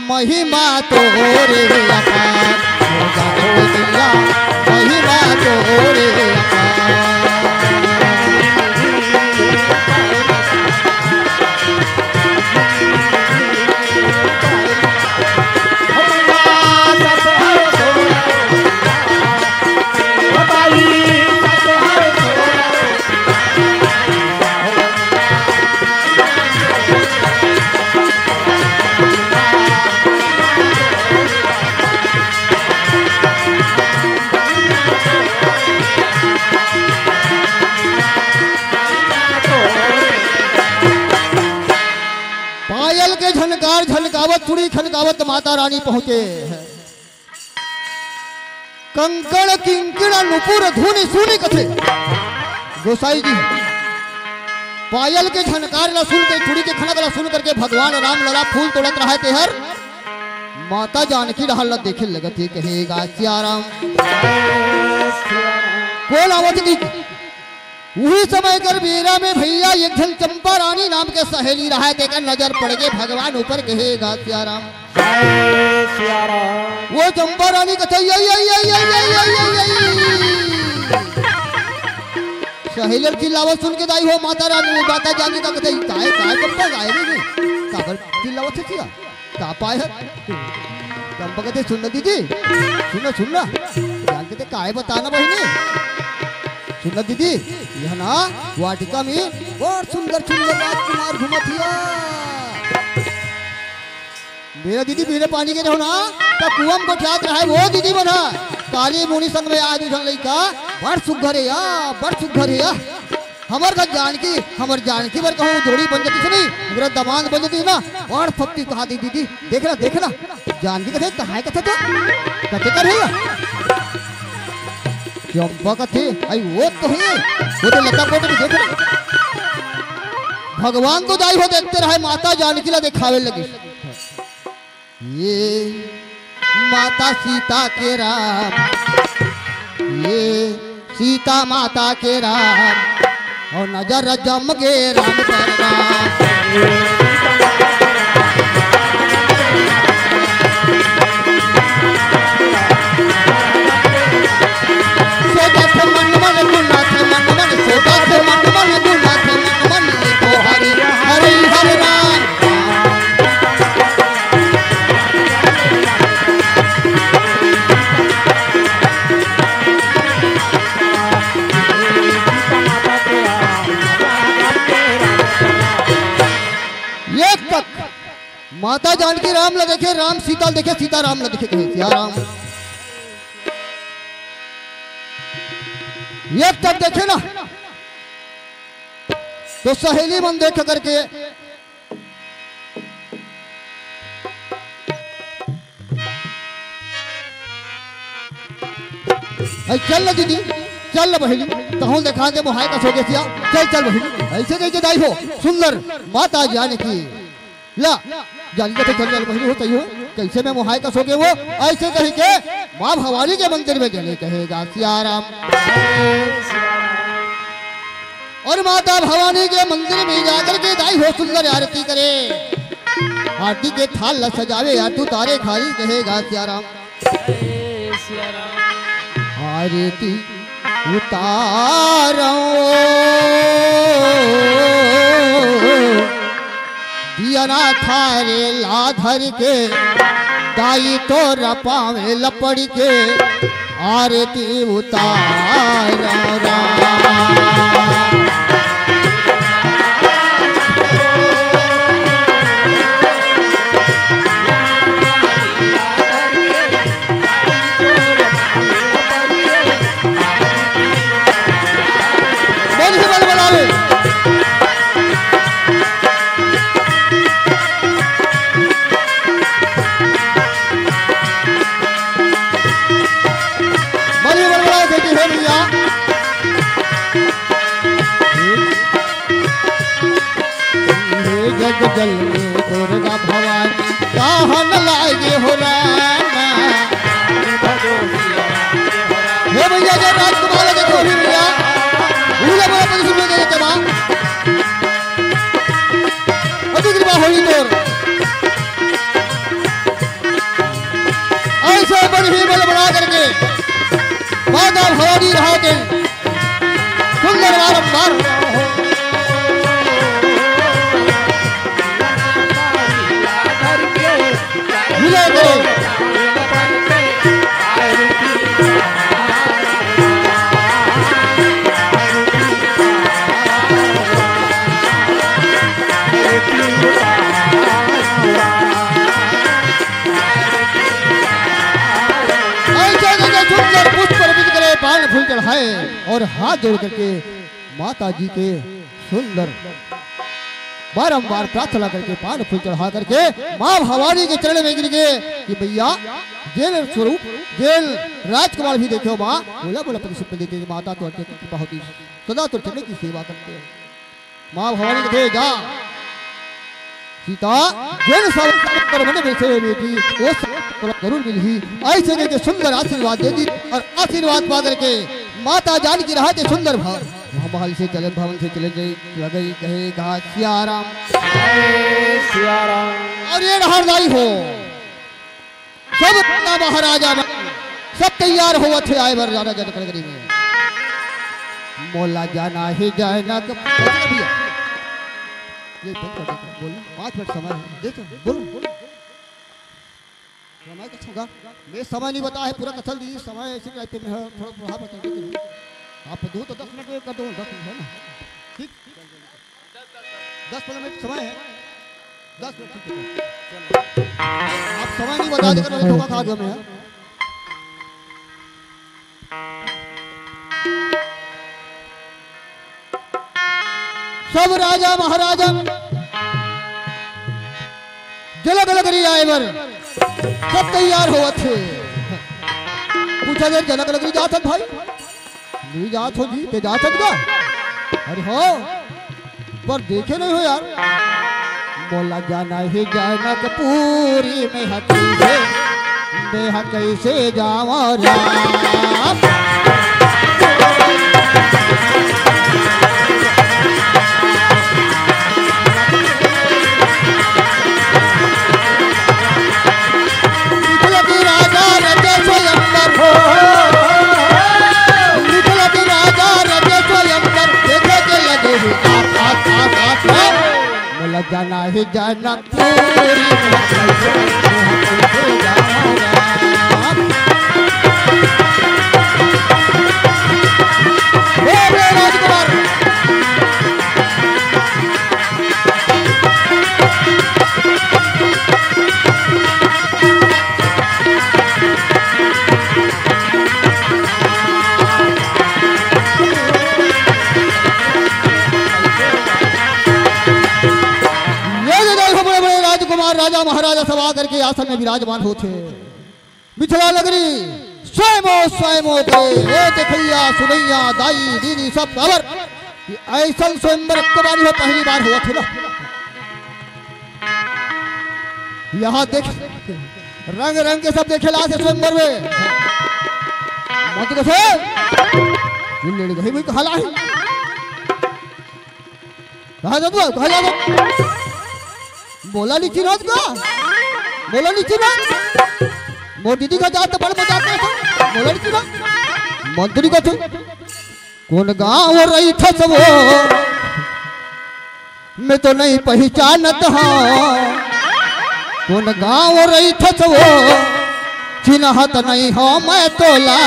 महिमा तोरे अपार, मोर जानकी मइया महिमा तोरे अपार। पायल के झनकार झनकावत, चूड़ी खनकावत माता रानी पहुंचे हे। कंकण किंकिण नुपुर धुनि सुनि कथे गोसाई जी। पायल के झनकार ला सुन के, चूड़ी के खनक ला सुन करके भगवान राम लला फूल तोड़त रहय तेहर माता जानकी डहर ला देखे लगत हे, कहे गा सियाराम। कोन आवत हे? उही समय कर बेरा में भइया एक झन चंपा रानी नाम के सहेली रहय, तेकर नजर पड़ गे भगवान ऊपर, कहे गा सियाराम। जय सिया राम। वो चंपा रानी कथे, "आई, आई, आई।" सहेली चिल्लावत सुन के दाई हो माता रानी, माता जानकी कथे, "काय, काय चंपा, काय रे, काबर चिल्लावत हे सिया?" का पाय हे? चंपा कथे, "सुन ना दीदी, सुन ना, सुन ना।" जानकी कथे, "काय बता ना बहिनी?" "सुन ना दीदी, इहाँ ना वाटिका में बड़ सुंदर सुंदर राजकुमार घूमत हिया। बेरा दीदी, पीने पानी गे रहो ना, त कुआं म गोठियात रहय वो दीदी मन ह। काली मुनि संग में आय दू झन लइका, बड़ सुघर हे या, बड़ सुघर हे या।" हमर घर जानकी, हमर जानकी बर कहूँ जोड़ी बन जतिस नहीं, हमर दमांद बन जतिस ना, बड़ फप्ती कहा दी दीदी, देख ना, देख ना, जानकी कथे, "कहाँ हे?" कथे तो, कथे कर हे। चंपा कथे, "आई वो तो हे, वो तो लता कोटे में देख ना।" भगवान तो दाई हो देखते रहय, माता जानकी ला देखावे लगिस। ये माता सीता के राम, ये सीता माता के राम, अउ नजर जम गे राम पर राम। सोचत मन मन गुनाथे, मन मन सोचत मन मन गुनाथे, मन मन लिखो हरि हरि हर राम। एक तक माता जानकी राम ला देखे, राम सीता ला देखे, सीता राम ला देखे, कहे, "सिया राम।" एक तक देखे ना, तो सहेली मन देख करके, "अई चल ना दीदी, चल ना बहिनी, तहूँ देखा दे मोहाय कस होगे सिया, चल, चल बहिनी।" अइसे कहिके दाई हो, सुंदर माता जानकी ला, जानकी कथे, "चल, चल बहिनी हो, सही हो, कइसे मैं मोहाय कस होगे वो?" अइसे कहिके माँ भवानी के मंदिर में चले, कहे गा सिया राम। अउ माता भवानी के मंदिर में जाकर के दाई हो सुंदर आरती करे, आरती के थाल ला सजावे, आरती उतारे खाई, कहे गा सिया राम। आरती उतारो दिया ना थारे ला धर के, दाई तोर पाँवे लपड़ के, आरती उतारो राम। बड़ी बल बलावे। बड़ी बल बलावे, बेटी हो भैया। हे जग जननी दुर्गा भवानी, कहन लागे हो रामा। हे भैया, जय राजकुमार देखो ही भैया, भूला बड़ा प्रदर्शन में देते बा। अति कृपा होई तोर। अइसे बन ही बल बना करके माता भवानी रहा के सुंदर बारंबार विनय करे। अइसे करके सुंदर पुष्प अर्पित करे, पान फूल चढ़ाए और हाथ जोड़ करके माता जी के सुंदर बारंबार प्रार्थना करके, पान फूल चढ़ा करके माँ भवानी के चरण में गिर गए कि मैया, जेल स्वरूप, जेल राजकुमार भी देखे हो माँ, बोला बोला पति सुख देते माता, तो अर्चन की बहुत ही सदा तो चरण की सेवा करते हैं। माँ भवानी कथे, "जा सीता, जेन सब कर मन बेचे बेटी, वो सब तोला जरूर मिलही। ऐसे कहिके सुंदर आशीर्वाद दे दिस अउ आशीर्वाद पा करके माता जानकी रहत हे सुंदर भव-, महल से चले, भवन से चले जाई, लगई कहे कहा सियाराम। जय सियाराम। अउ ये डहर दाई हो, सब राजा महाराजा मन सब तैयार होवत हे आए बर राजा जनक नगरी में। मोला जाना हे जनक, भैया, ये बंद कर दो, बोलो, पाँच मिनट समय है, देखो, बोलो, बोलो। समय का छगा, मैं समय नहीं बताया है, पूरा कथल दी, समय ऐसे टाइप में है, थोड़ा प्रभाव बता देते हैं। आप दो तो दस मिनट में कर दो, दस मिनट है ना, ठीक? दस पन्द्रह मिनट समय है, दस मिनट, ठीक है। आप समय नहीं बता देते, मैं धोखा खा गया मैं। सब राजा महाराजा जनक नगरी आए बर सब तैयार होवत हे। पूछा जाए, जनक नगरी जात हन भाई? नहीं जात हो जी, ते जात हन का? अरे हो, पर देखे नहीं हो यार। मोला जाना हे जनकपुरी, मैं ह कइसे, मैं ह कइसे जावं राम। मिथिला के राजा रचे स्वयंवर हो, मिथिला के राजा रचे स्वयंवर, देखे के लगे हे आस, आस, आस, आस, आस। मोला जाना हे जनकपुरी, मोला जाना हे जनकपुरी। हे, हे राजकुमार। ये जो देखो बड़े बड़े राजकुमार, राजा महाराजा सब आकर के आसन में विराजमान होत हे। मिथिला नगरी स्वयं स्वयं करे, ओ देखइया, सुनइया, दाई, दीदी सब काबर कि अइसन स्वयंवर एक बारी हो, पहली बार होवत हे ना। यहाँ देख, रंग रंग के सब देखे ला से स्वयंवर में। मत कसे, ये लड़ गई भाई, कहाँ ला है? कहाँ जात बा? कहाँ जात बा? मोला नहीं चिन्हत का? मोला नहीं चिन्हत? मोर दीदी का जात बड़ मजाक करत हे। मोला नहीं चिन्हत? मंत्री का थे। कोन गाँव रहिथस वो, मैं तो नहीं पहिचानत हँव। कोन गाँव रहिथस वो, चिन्हत नहीं हँव मैं तोला।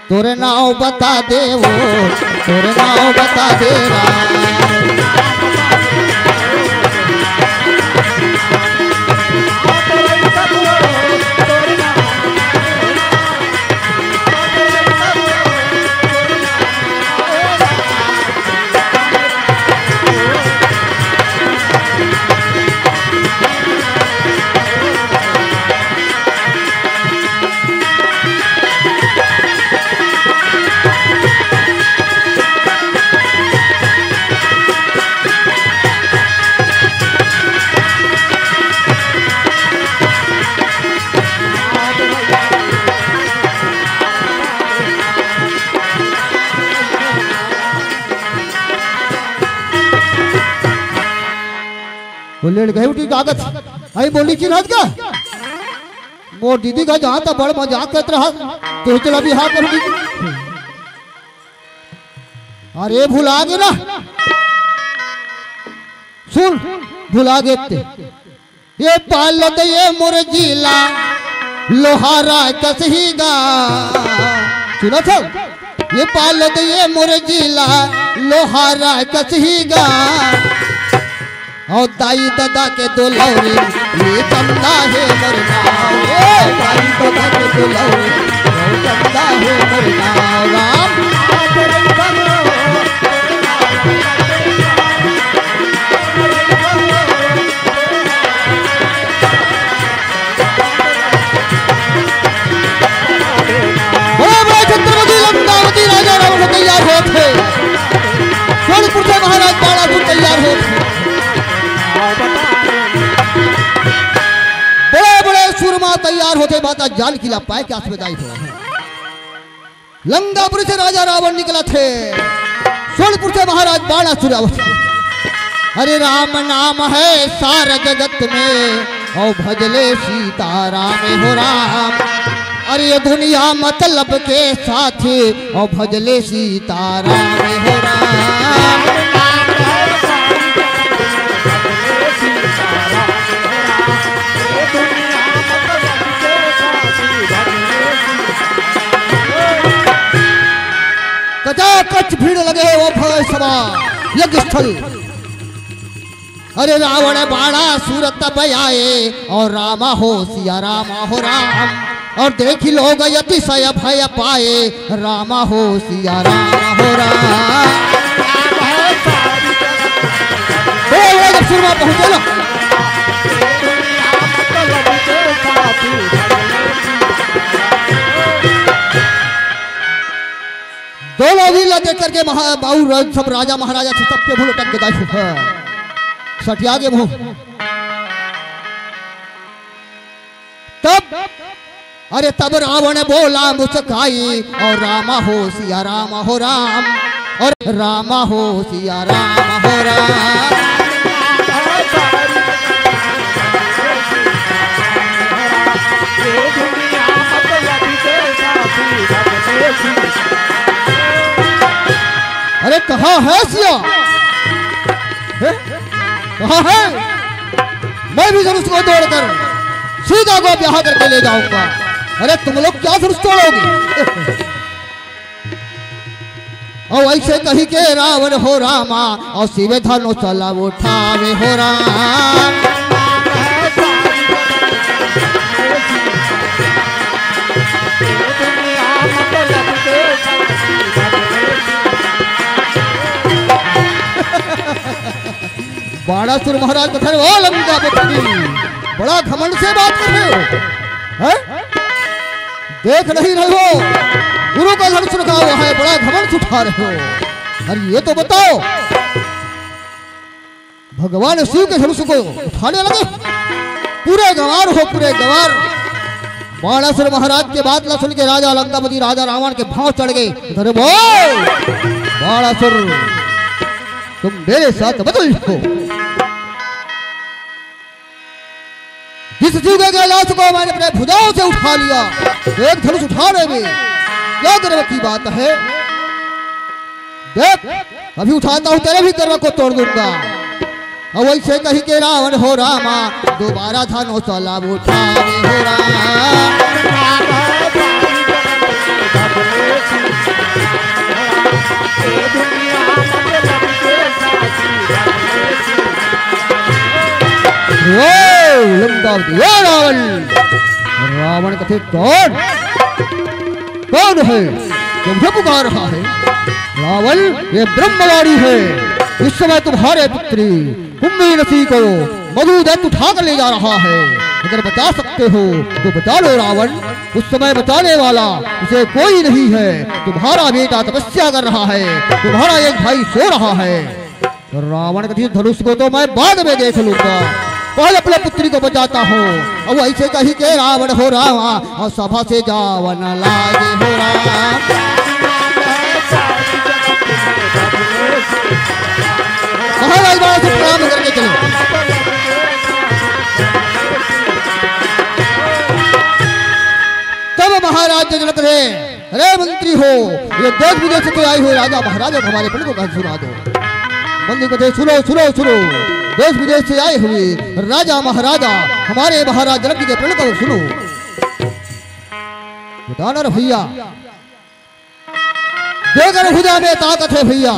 तोरे नाव बता दे वो, तोरे नाव बता दे राम। वो लेट गए उठी कागज। आई बोली चिन्हत का? मोर दीदी का जहाँ तक बड़ मजाक करत रहा, तो चला बिहाव कर दी। अरे भुला गे ना, सुन, भुला गे ते। ये पालत ये मोर जिला लोहारा कसही गा। सुनत हव? ये पालत ये मोर जिला लोहारा कसही गा। अउ दाई ददा के दुलौरी, ये चंदा हे मोर नाव। ए दाई ददा के दुलौरी, ये चंदा हे मोर नाव। राम। बड़े बड़े छत्रपति लंकावती राजा रावण तैयार होत हे। सोनपुर से महाराज बाणासुर तैयार होत हे। बड़े बड़े तैयार होथे, माता जानकी ला पाए के आस में दाई हो। लंकापुरी से राजा रावण निकलत हे, सोनपुर से महाराज बाणासुर आवत हे। अरे राम नाम है सारा जगत में, और भजले सीता राम हो राम। अरे ये दुनिया मतलब के साथी, और भजले सीता राम हो राम। कचाकच भीड़ लगे हे वो भय सभा यज्ञ स्थल। अरे रावण बाणासुर तब आए, और रामा हो सिया रामा हो राम। और देखी लोग अतिशय भय पाए, रामा हो सिया रामा हो राम। ओ, ओ, जब सुरमा पहुंचे ना। दोनों वीर ला देख करके महा-, बाऊ राज-, सब राजा महाराजा थे, सबके भूल अटक गए। सठिया के मुंह। तब, अरे तब रावण बोला मुस्काई, और रामा हो सिया रामा हो राम, और रामा हो सिया रामा हो राम। अरे कहाँ है सिया? हैं? कहाँ है? मैं भी धनुष को तोड़कर सीता को ब्याह करके ले जाऊंगा। अरे तुम लोग क्या धनुष तोड़ोगे? और ऐसे कही के रावण हो रामा, और शिव धनुष ला उठावे हो राम। बाणासुर महाराज कथे, ओ लंकापति, बड़ा घमंड से बात कर रहे हो, हैं? देख नहीं रहे हो, गुरु का धनुष रखा हुआ है, बड़ा घमंड से उठा रहे हो। अरे ये तो बताओ, भगवान शिव के धनुष को उठाने लगे, पूरे गंवार हो, पूरे गंवार। बाणासुर महाराज के बात ला सुन के राजा लंकापति, राजा रावण के भाव चढ़ गए। अरे बोल, बाणासुर, तुम मेरे साथ मत उलझो। जिस शिव के कैलाश को मैंने अपने भुजाओं से उठा लिया, तो एक धनुष उठाने में क्या गर्व की बात है? देख, अभी उठाता हूँ, तेरे भी गर्व को तोड़ दूंगा। और वैसे कही के रावण हो रामा, दोबारा धनुष ला उठावे हो राम। ओ लंकापति, ओ रावण। रावण कथे, कौन, कौन है जो मुझे पुकार रहा है? रावण, ये ब्रह्मवाणी है। इस समय तुम्हारे पुत्री कुंभी नसी को मधुदैत्य उठा कर ले जा रहा है। अगर बचा सकते हो तो बचा लो रावण। उस समय बचाने वाला उसे कोई नहीं है। तुम्हारा बेटा तपस्या कर रहा है, तुम्हारा एक भाई सो रहा है। रावण कथे, धनुष को तो मैं बाद में देख लूंगा, पहले अपने पुत्री को बचाता हूँ। और ऐसे कही के रावण हो रामा, और सभा से जावन लागे हो राम। महाराज बाबा से प्रणाम करके चलो। तब महाराज जनक रहे, अरे मंत्री हो, ये देश विदेश से आए हुए राजा महाराजा को हमारे प्रण को कथा सुना दो। मंत्री कथे, सुनो, सुनो, सुनो, देश विदेश से आए हुए राजा महाराजा हमारे महाराज जनक जी के प्रण को सुनो। बता ना रे भैया, देख रे भुजा में ताकत है भैया।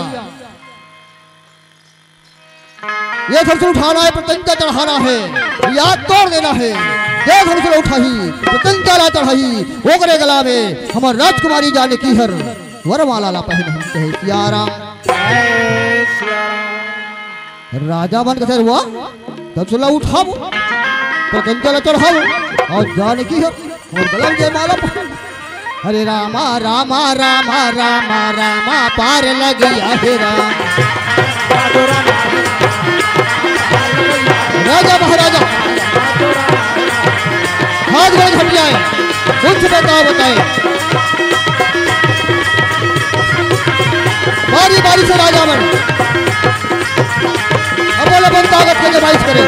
ये धनुष उठाना है, प्रत्यंचा चढ़ाना है, याद तोड़ देना है। ये धनुष उठाही, प्रत्यंचा ला चढ़ाही, ओकरे गला में हमर राजकुमारी जानकी हर वरमाला ला पहनही, कहे सिया राम। राजा मन कथे, "वाह, धनुष ला उठाबो, प्रत्यंचा ला चढ़ाबो, और जानकी हर और गला में जयमाला पहन।" हरे रामा, रामा, रामा, रामा, रामा, पार लगिया हे राम। राजा महाराजा, हाथ गोड़ घट बताए, कुछ बताओ बताए। बारी बारी से राजा मन अपन अपन ताकत के जमाइश करे।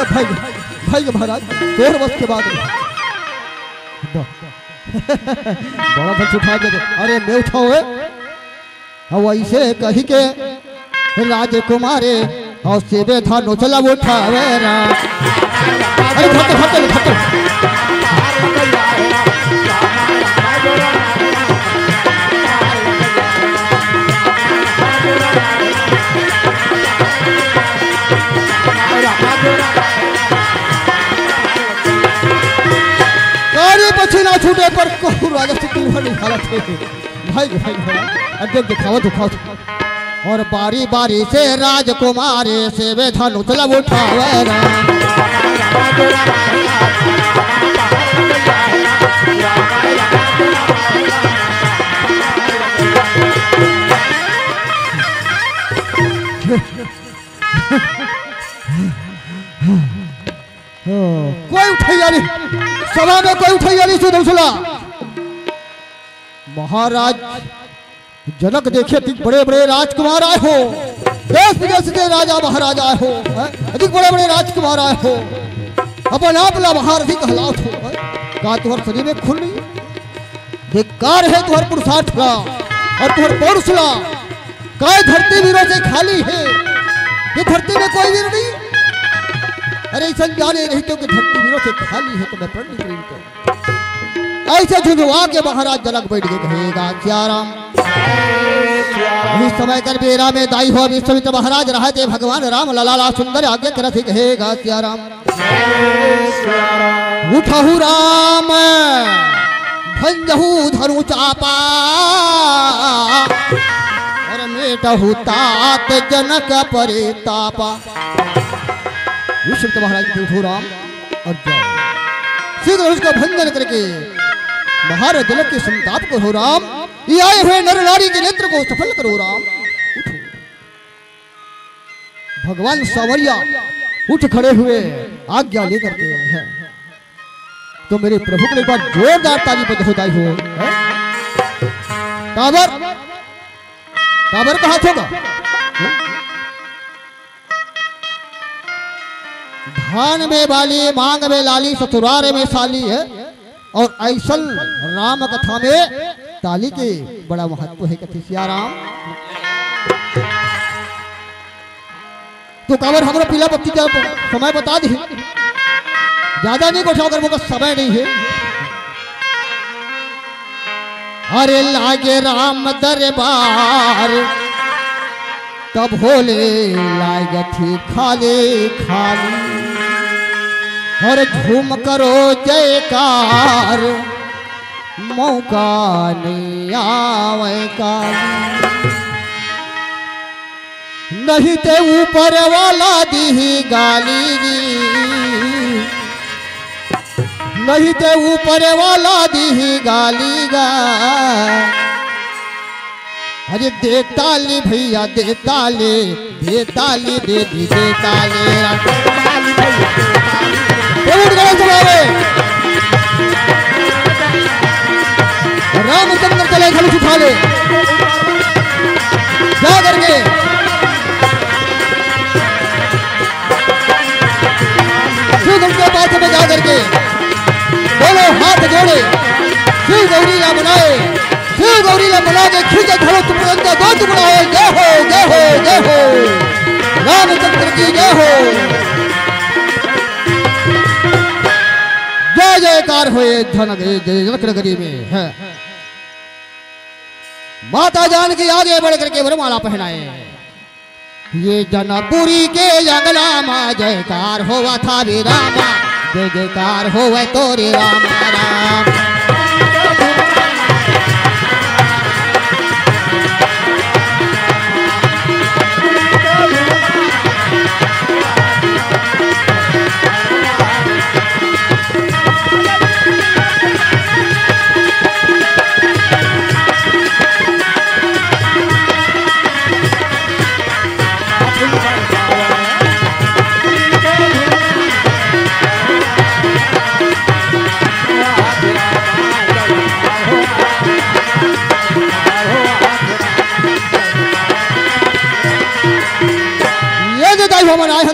भाई, भाई महाराज, तोर बस के बात नहीं। बड़ा बस उठा दे। अरे मैं उठाओ है। अउ अइसे कहि के राजकुमारे अउ सेवे धनुष ल उठावे रा। अरे धर, धर, धर, धर। कारी पछी ना छूटे पर कहूँ राजा से तू नहीं हालत है। भाई, भाई, भाई, अब देख दिखावा, दिखावा। अउ बारी बारी से राजकुमार सेवे धनुष ल उठावे रा। कोई उठइया नहीं, सभा में कोई उठइया नहीं, सुन सुना। महाराज जनक देखे, अतिक बड़े बड़े राजकुमार आए हो, देश विदेश के राजा महाराज आए हो, हैं? अतिक बड़े बड़े राजकुमार आए हो, अपन आप ला महारथी कहलावत हो, हैं? का तुहर शरीर में खून नहीं? धिक्कार है तुहर पुरुषार्थ ला अउ तुहर पौरुष ला। काय धरती वीरों से खाली है? ये धरती में कोई वीर नहीं? अरे, अइसन जाने रहितेंव कि धरती वीरों से खाली है तो मैं प्रण नहीं करूँ। अइसे झुंझुआ के महाराज जनक बइठ के कहे गा सियाराम। उही समय कर बेरा में दाई हो विश्वामित्र महाराज रहत हे, भगवान राम लला ला सुंदर आज्ञा करत हे, कहे गा सियाराम। उठहु राम भंजहु धनु चापा, अउ मेटहु तात जनक परितापा। विश्वामित्र महाराज के उठो राम अउ जाओ। शीघ्र उसका भंजन करके महाराज जनक के संताप को हो राम। ये आए हुए नर नारी के नेत्र को सफल करो राम। उठो। भगवान सांवरिया उठ खड़े हुए आज्ञा लेकर के हैं। तो मेरे प्रभु को एक बार जोरदार ताली बजाओ दाई हो, हैं? काबर, काबर कहा होगा? धान में बाली, मांग में लाली, ससुरार में साली है। अउ अइसन राम कथा में ताली के बड़ा महत्व हे, कथे सियाराम। तो काबर हमरो पीला बत्ती का समय बता दे, ज्यादा नहीं गोठियाव कर, मोर समय नहीं हे। अरे लागे राम दरबार, तब होले लागथे खाली खाली। अरे झूम करो जयकार, मौका नहीं आवे काली। नहीं ते ऊपर वाला दीही गाली जी, नहीं ते ऊपर वाला दीही गाली गा। अरे दे ताली भैया, दे ताली, दे ताली, दे दी, दे ताली। ये उठ गए तुम्हारे। रामचंद्र चले धनुष उठा ले। जा करके शिव धनुष के पास में जा करके दोनों हाथ जोड़े, शिव गौरी ला मनाए, शिव गौरी ला मना के खींचे धनुष तुरंत दो टुकड़ा हो। जय हो, जय हो, जय हो। रामचंद्र की जय हो। जय जयकार होए जनक, जय जनक नगरी में है। माता जानकी आगे बढ़ करके वरमाला पहनाए। ये जनकपुरी के अंगना मा जयकार होवत हावे रामा, जय जयकार होवे तोरे रामा राम।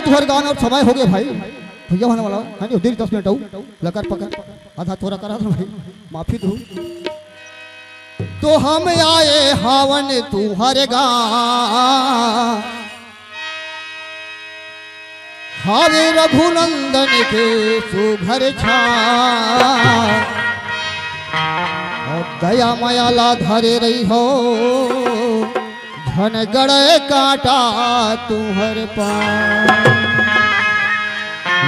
तुहर गान अउ समय होगे भाई। भैया होने वाला है नहीं, देरी दस मिनट आऊ। लकर पकर आधा तोरा करा दो भाई, माफी दो। तो हम आए हावन तुहर गान, हावे रघुनंदन के सुघर छा। अउ दया मया ला धरे रही हो, झन गड़े कांटा तुहर पाँव।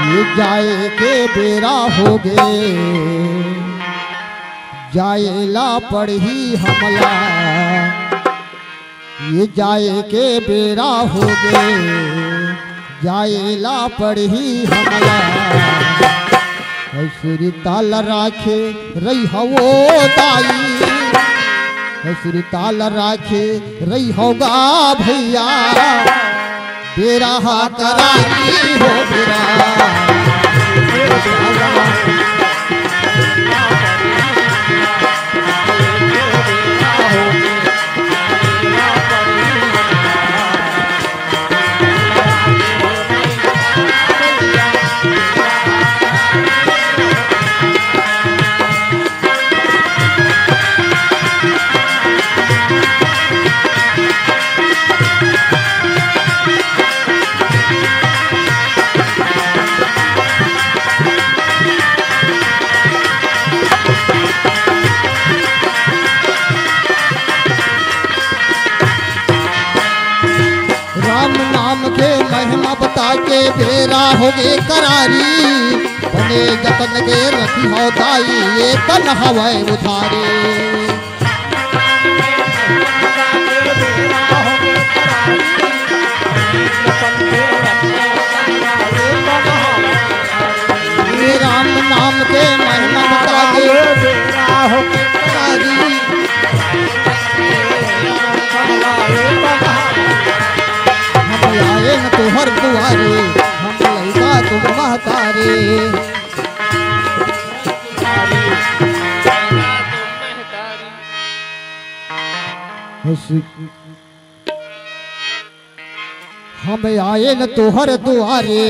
ये जाए के बेरा होगे, जाए ला पड़ही हमला। ये जाए के बेरा होगे, जाए ला पड़ही हमला। ऐ सुरताल राखे रही हवो दाई, ऐ सुरताल राखे रही होगा भैया। बेरा हा करारी हो बेरा। राम नाम के महिमा बता के बेरा होगे करारी, बने जतन के रखी हो दाई, ये तन हवय उधारी। ये राम नाम के महिमा बता के बेरा होगे करारी। हम आए न तोहर दुआरे, हम लइका तुम महतारे। हम आए न तोहर दुआरे,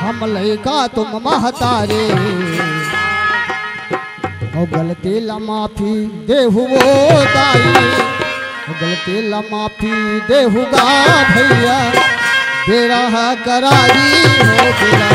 हम लइका तुम महतारे। अउ गलती ला माफी देहु वो दाई, गलती ला माफी देहु गा भैया। बेरा हा करारी हो बेरा।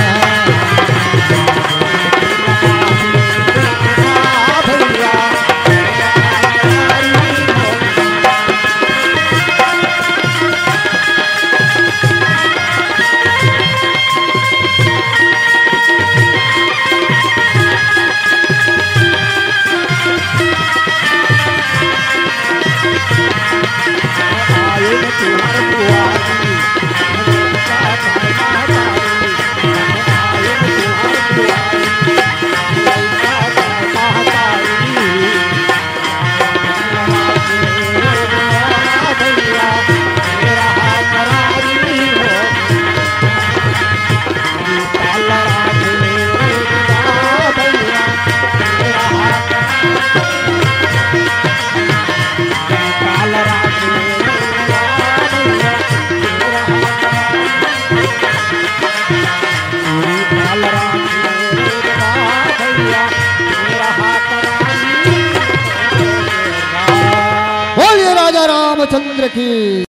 बोलिए राजा रामचंद्र की।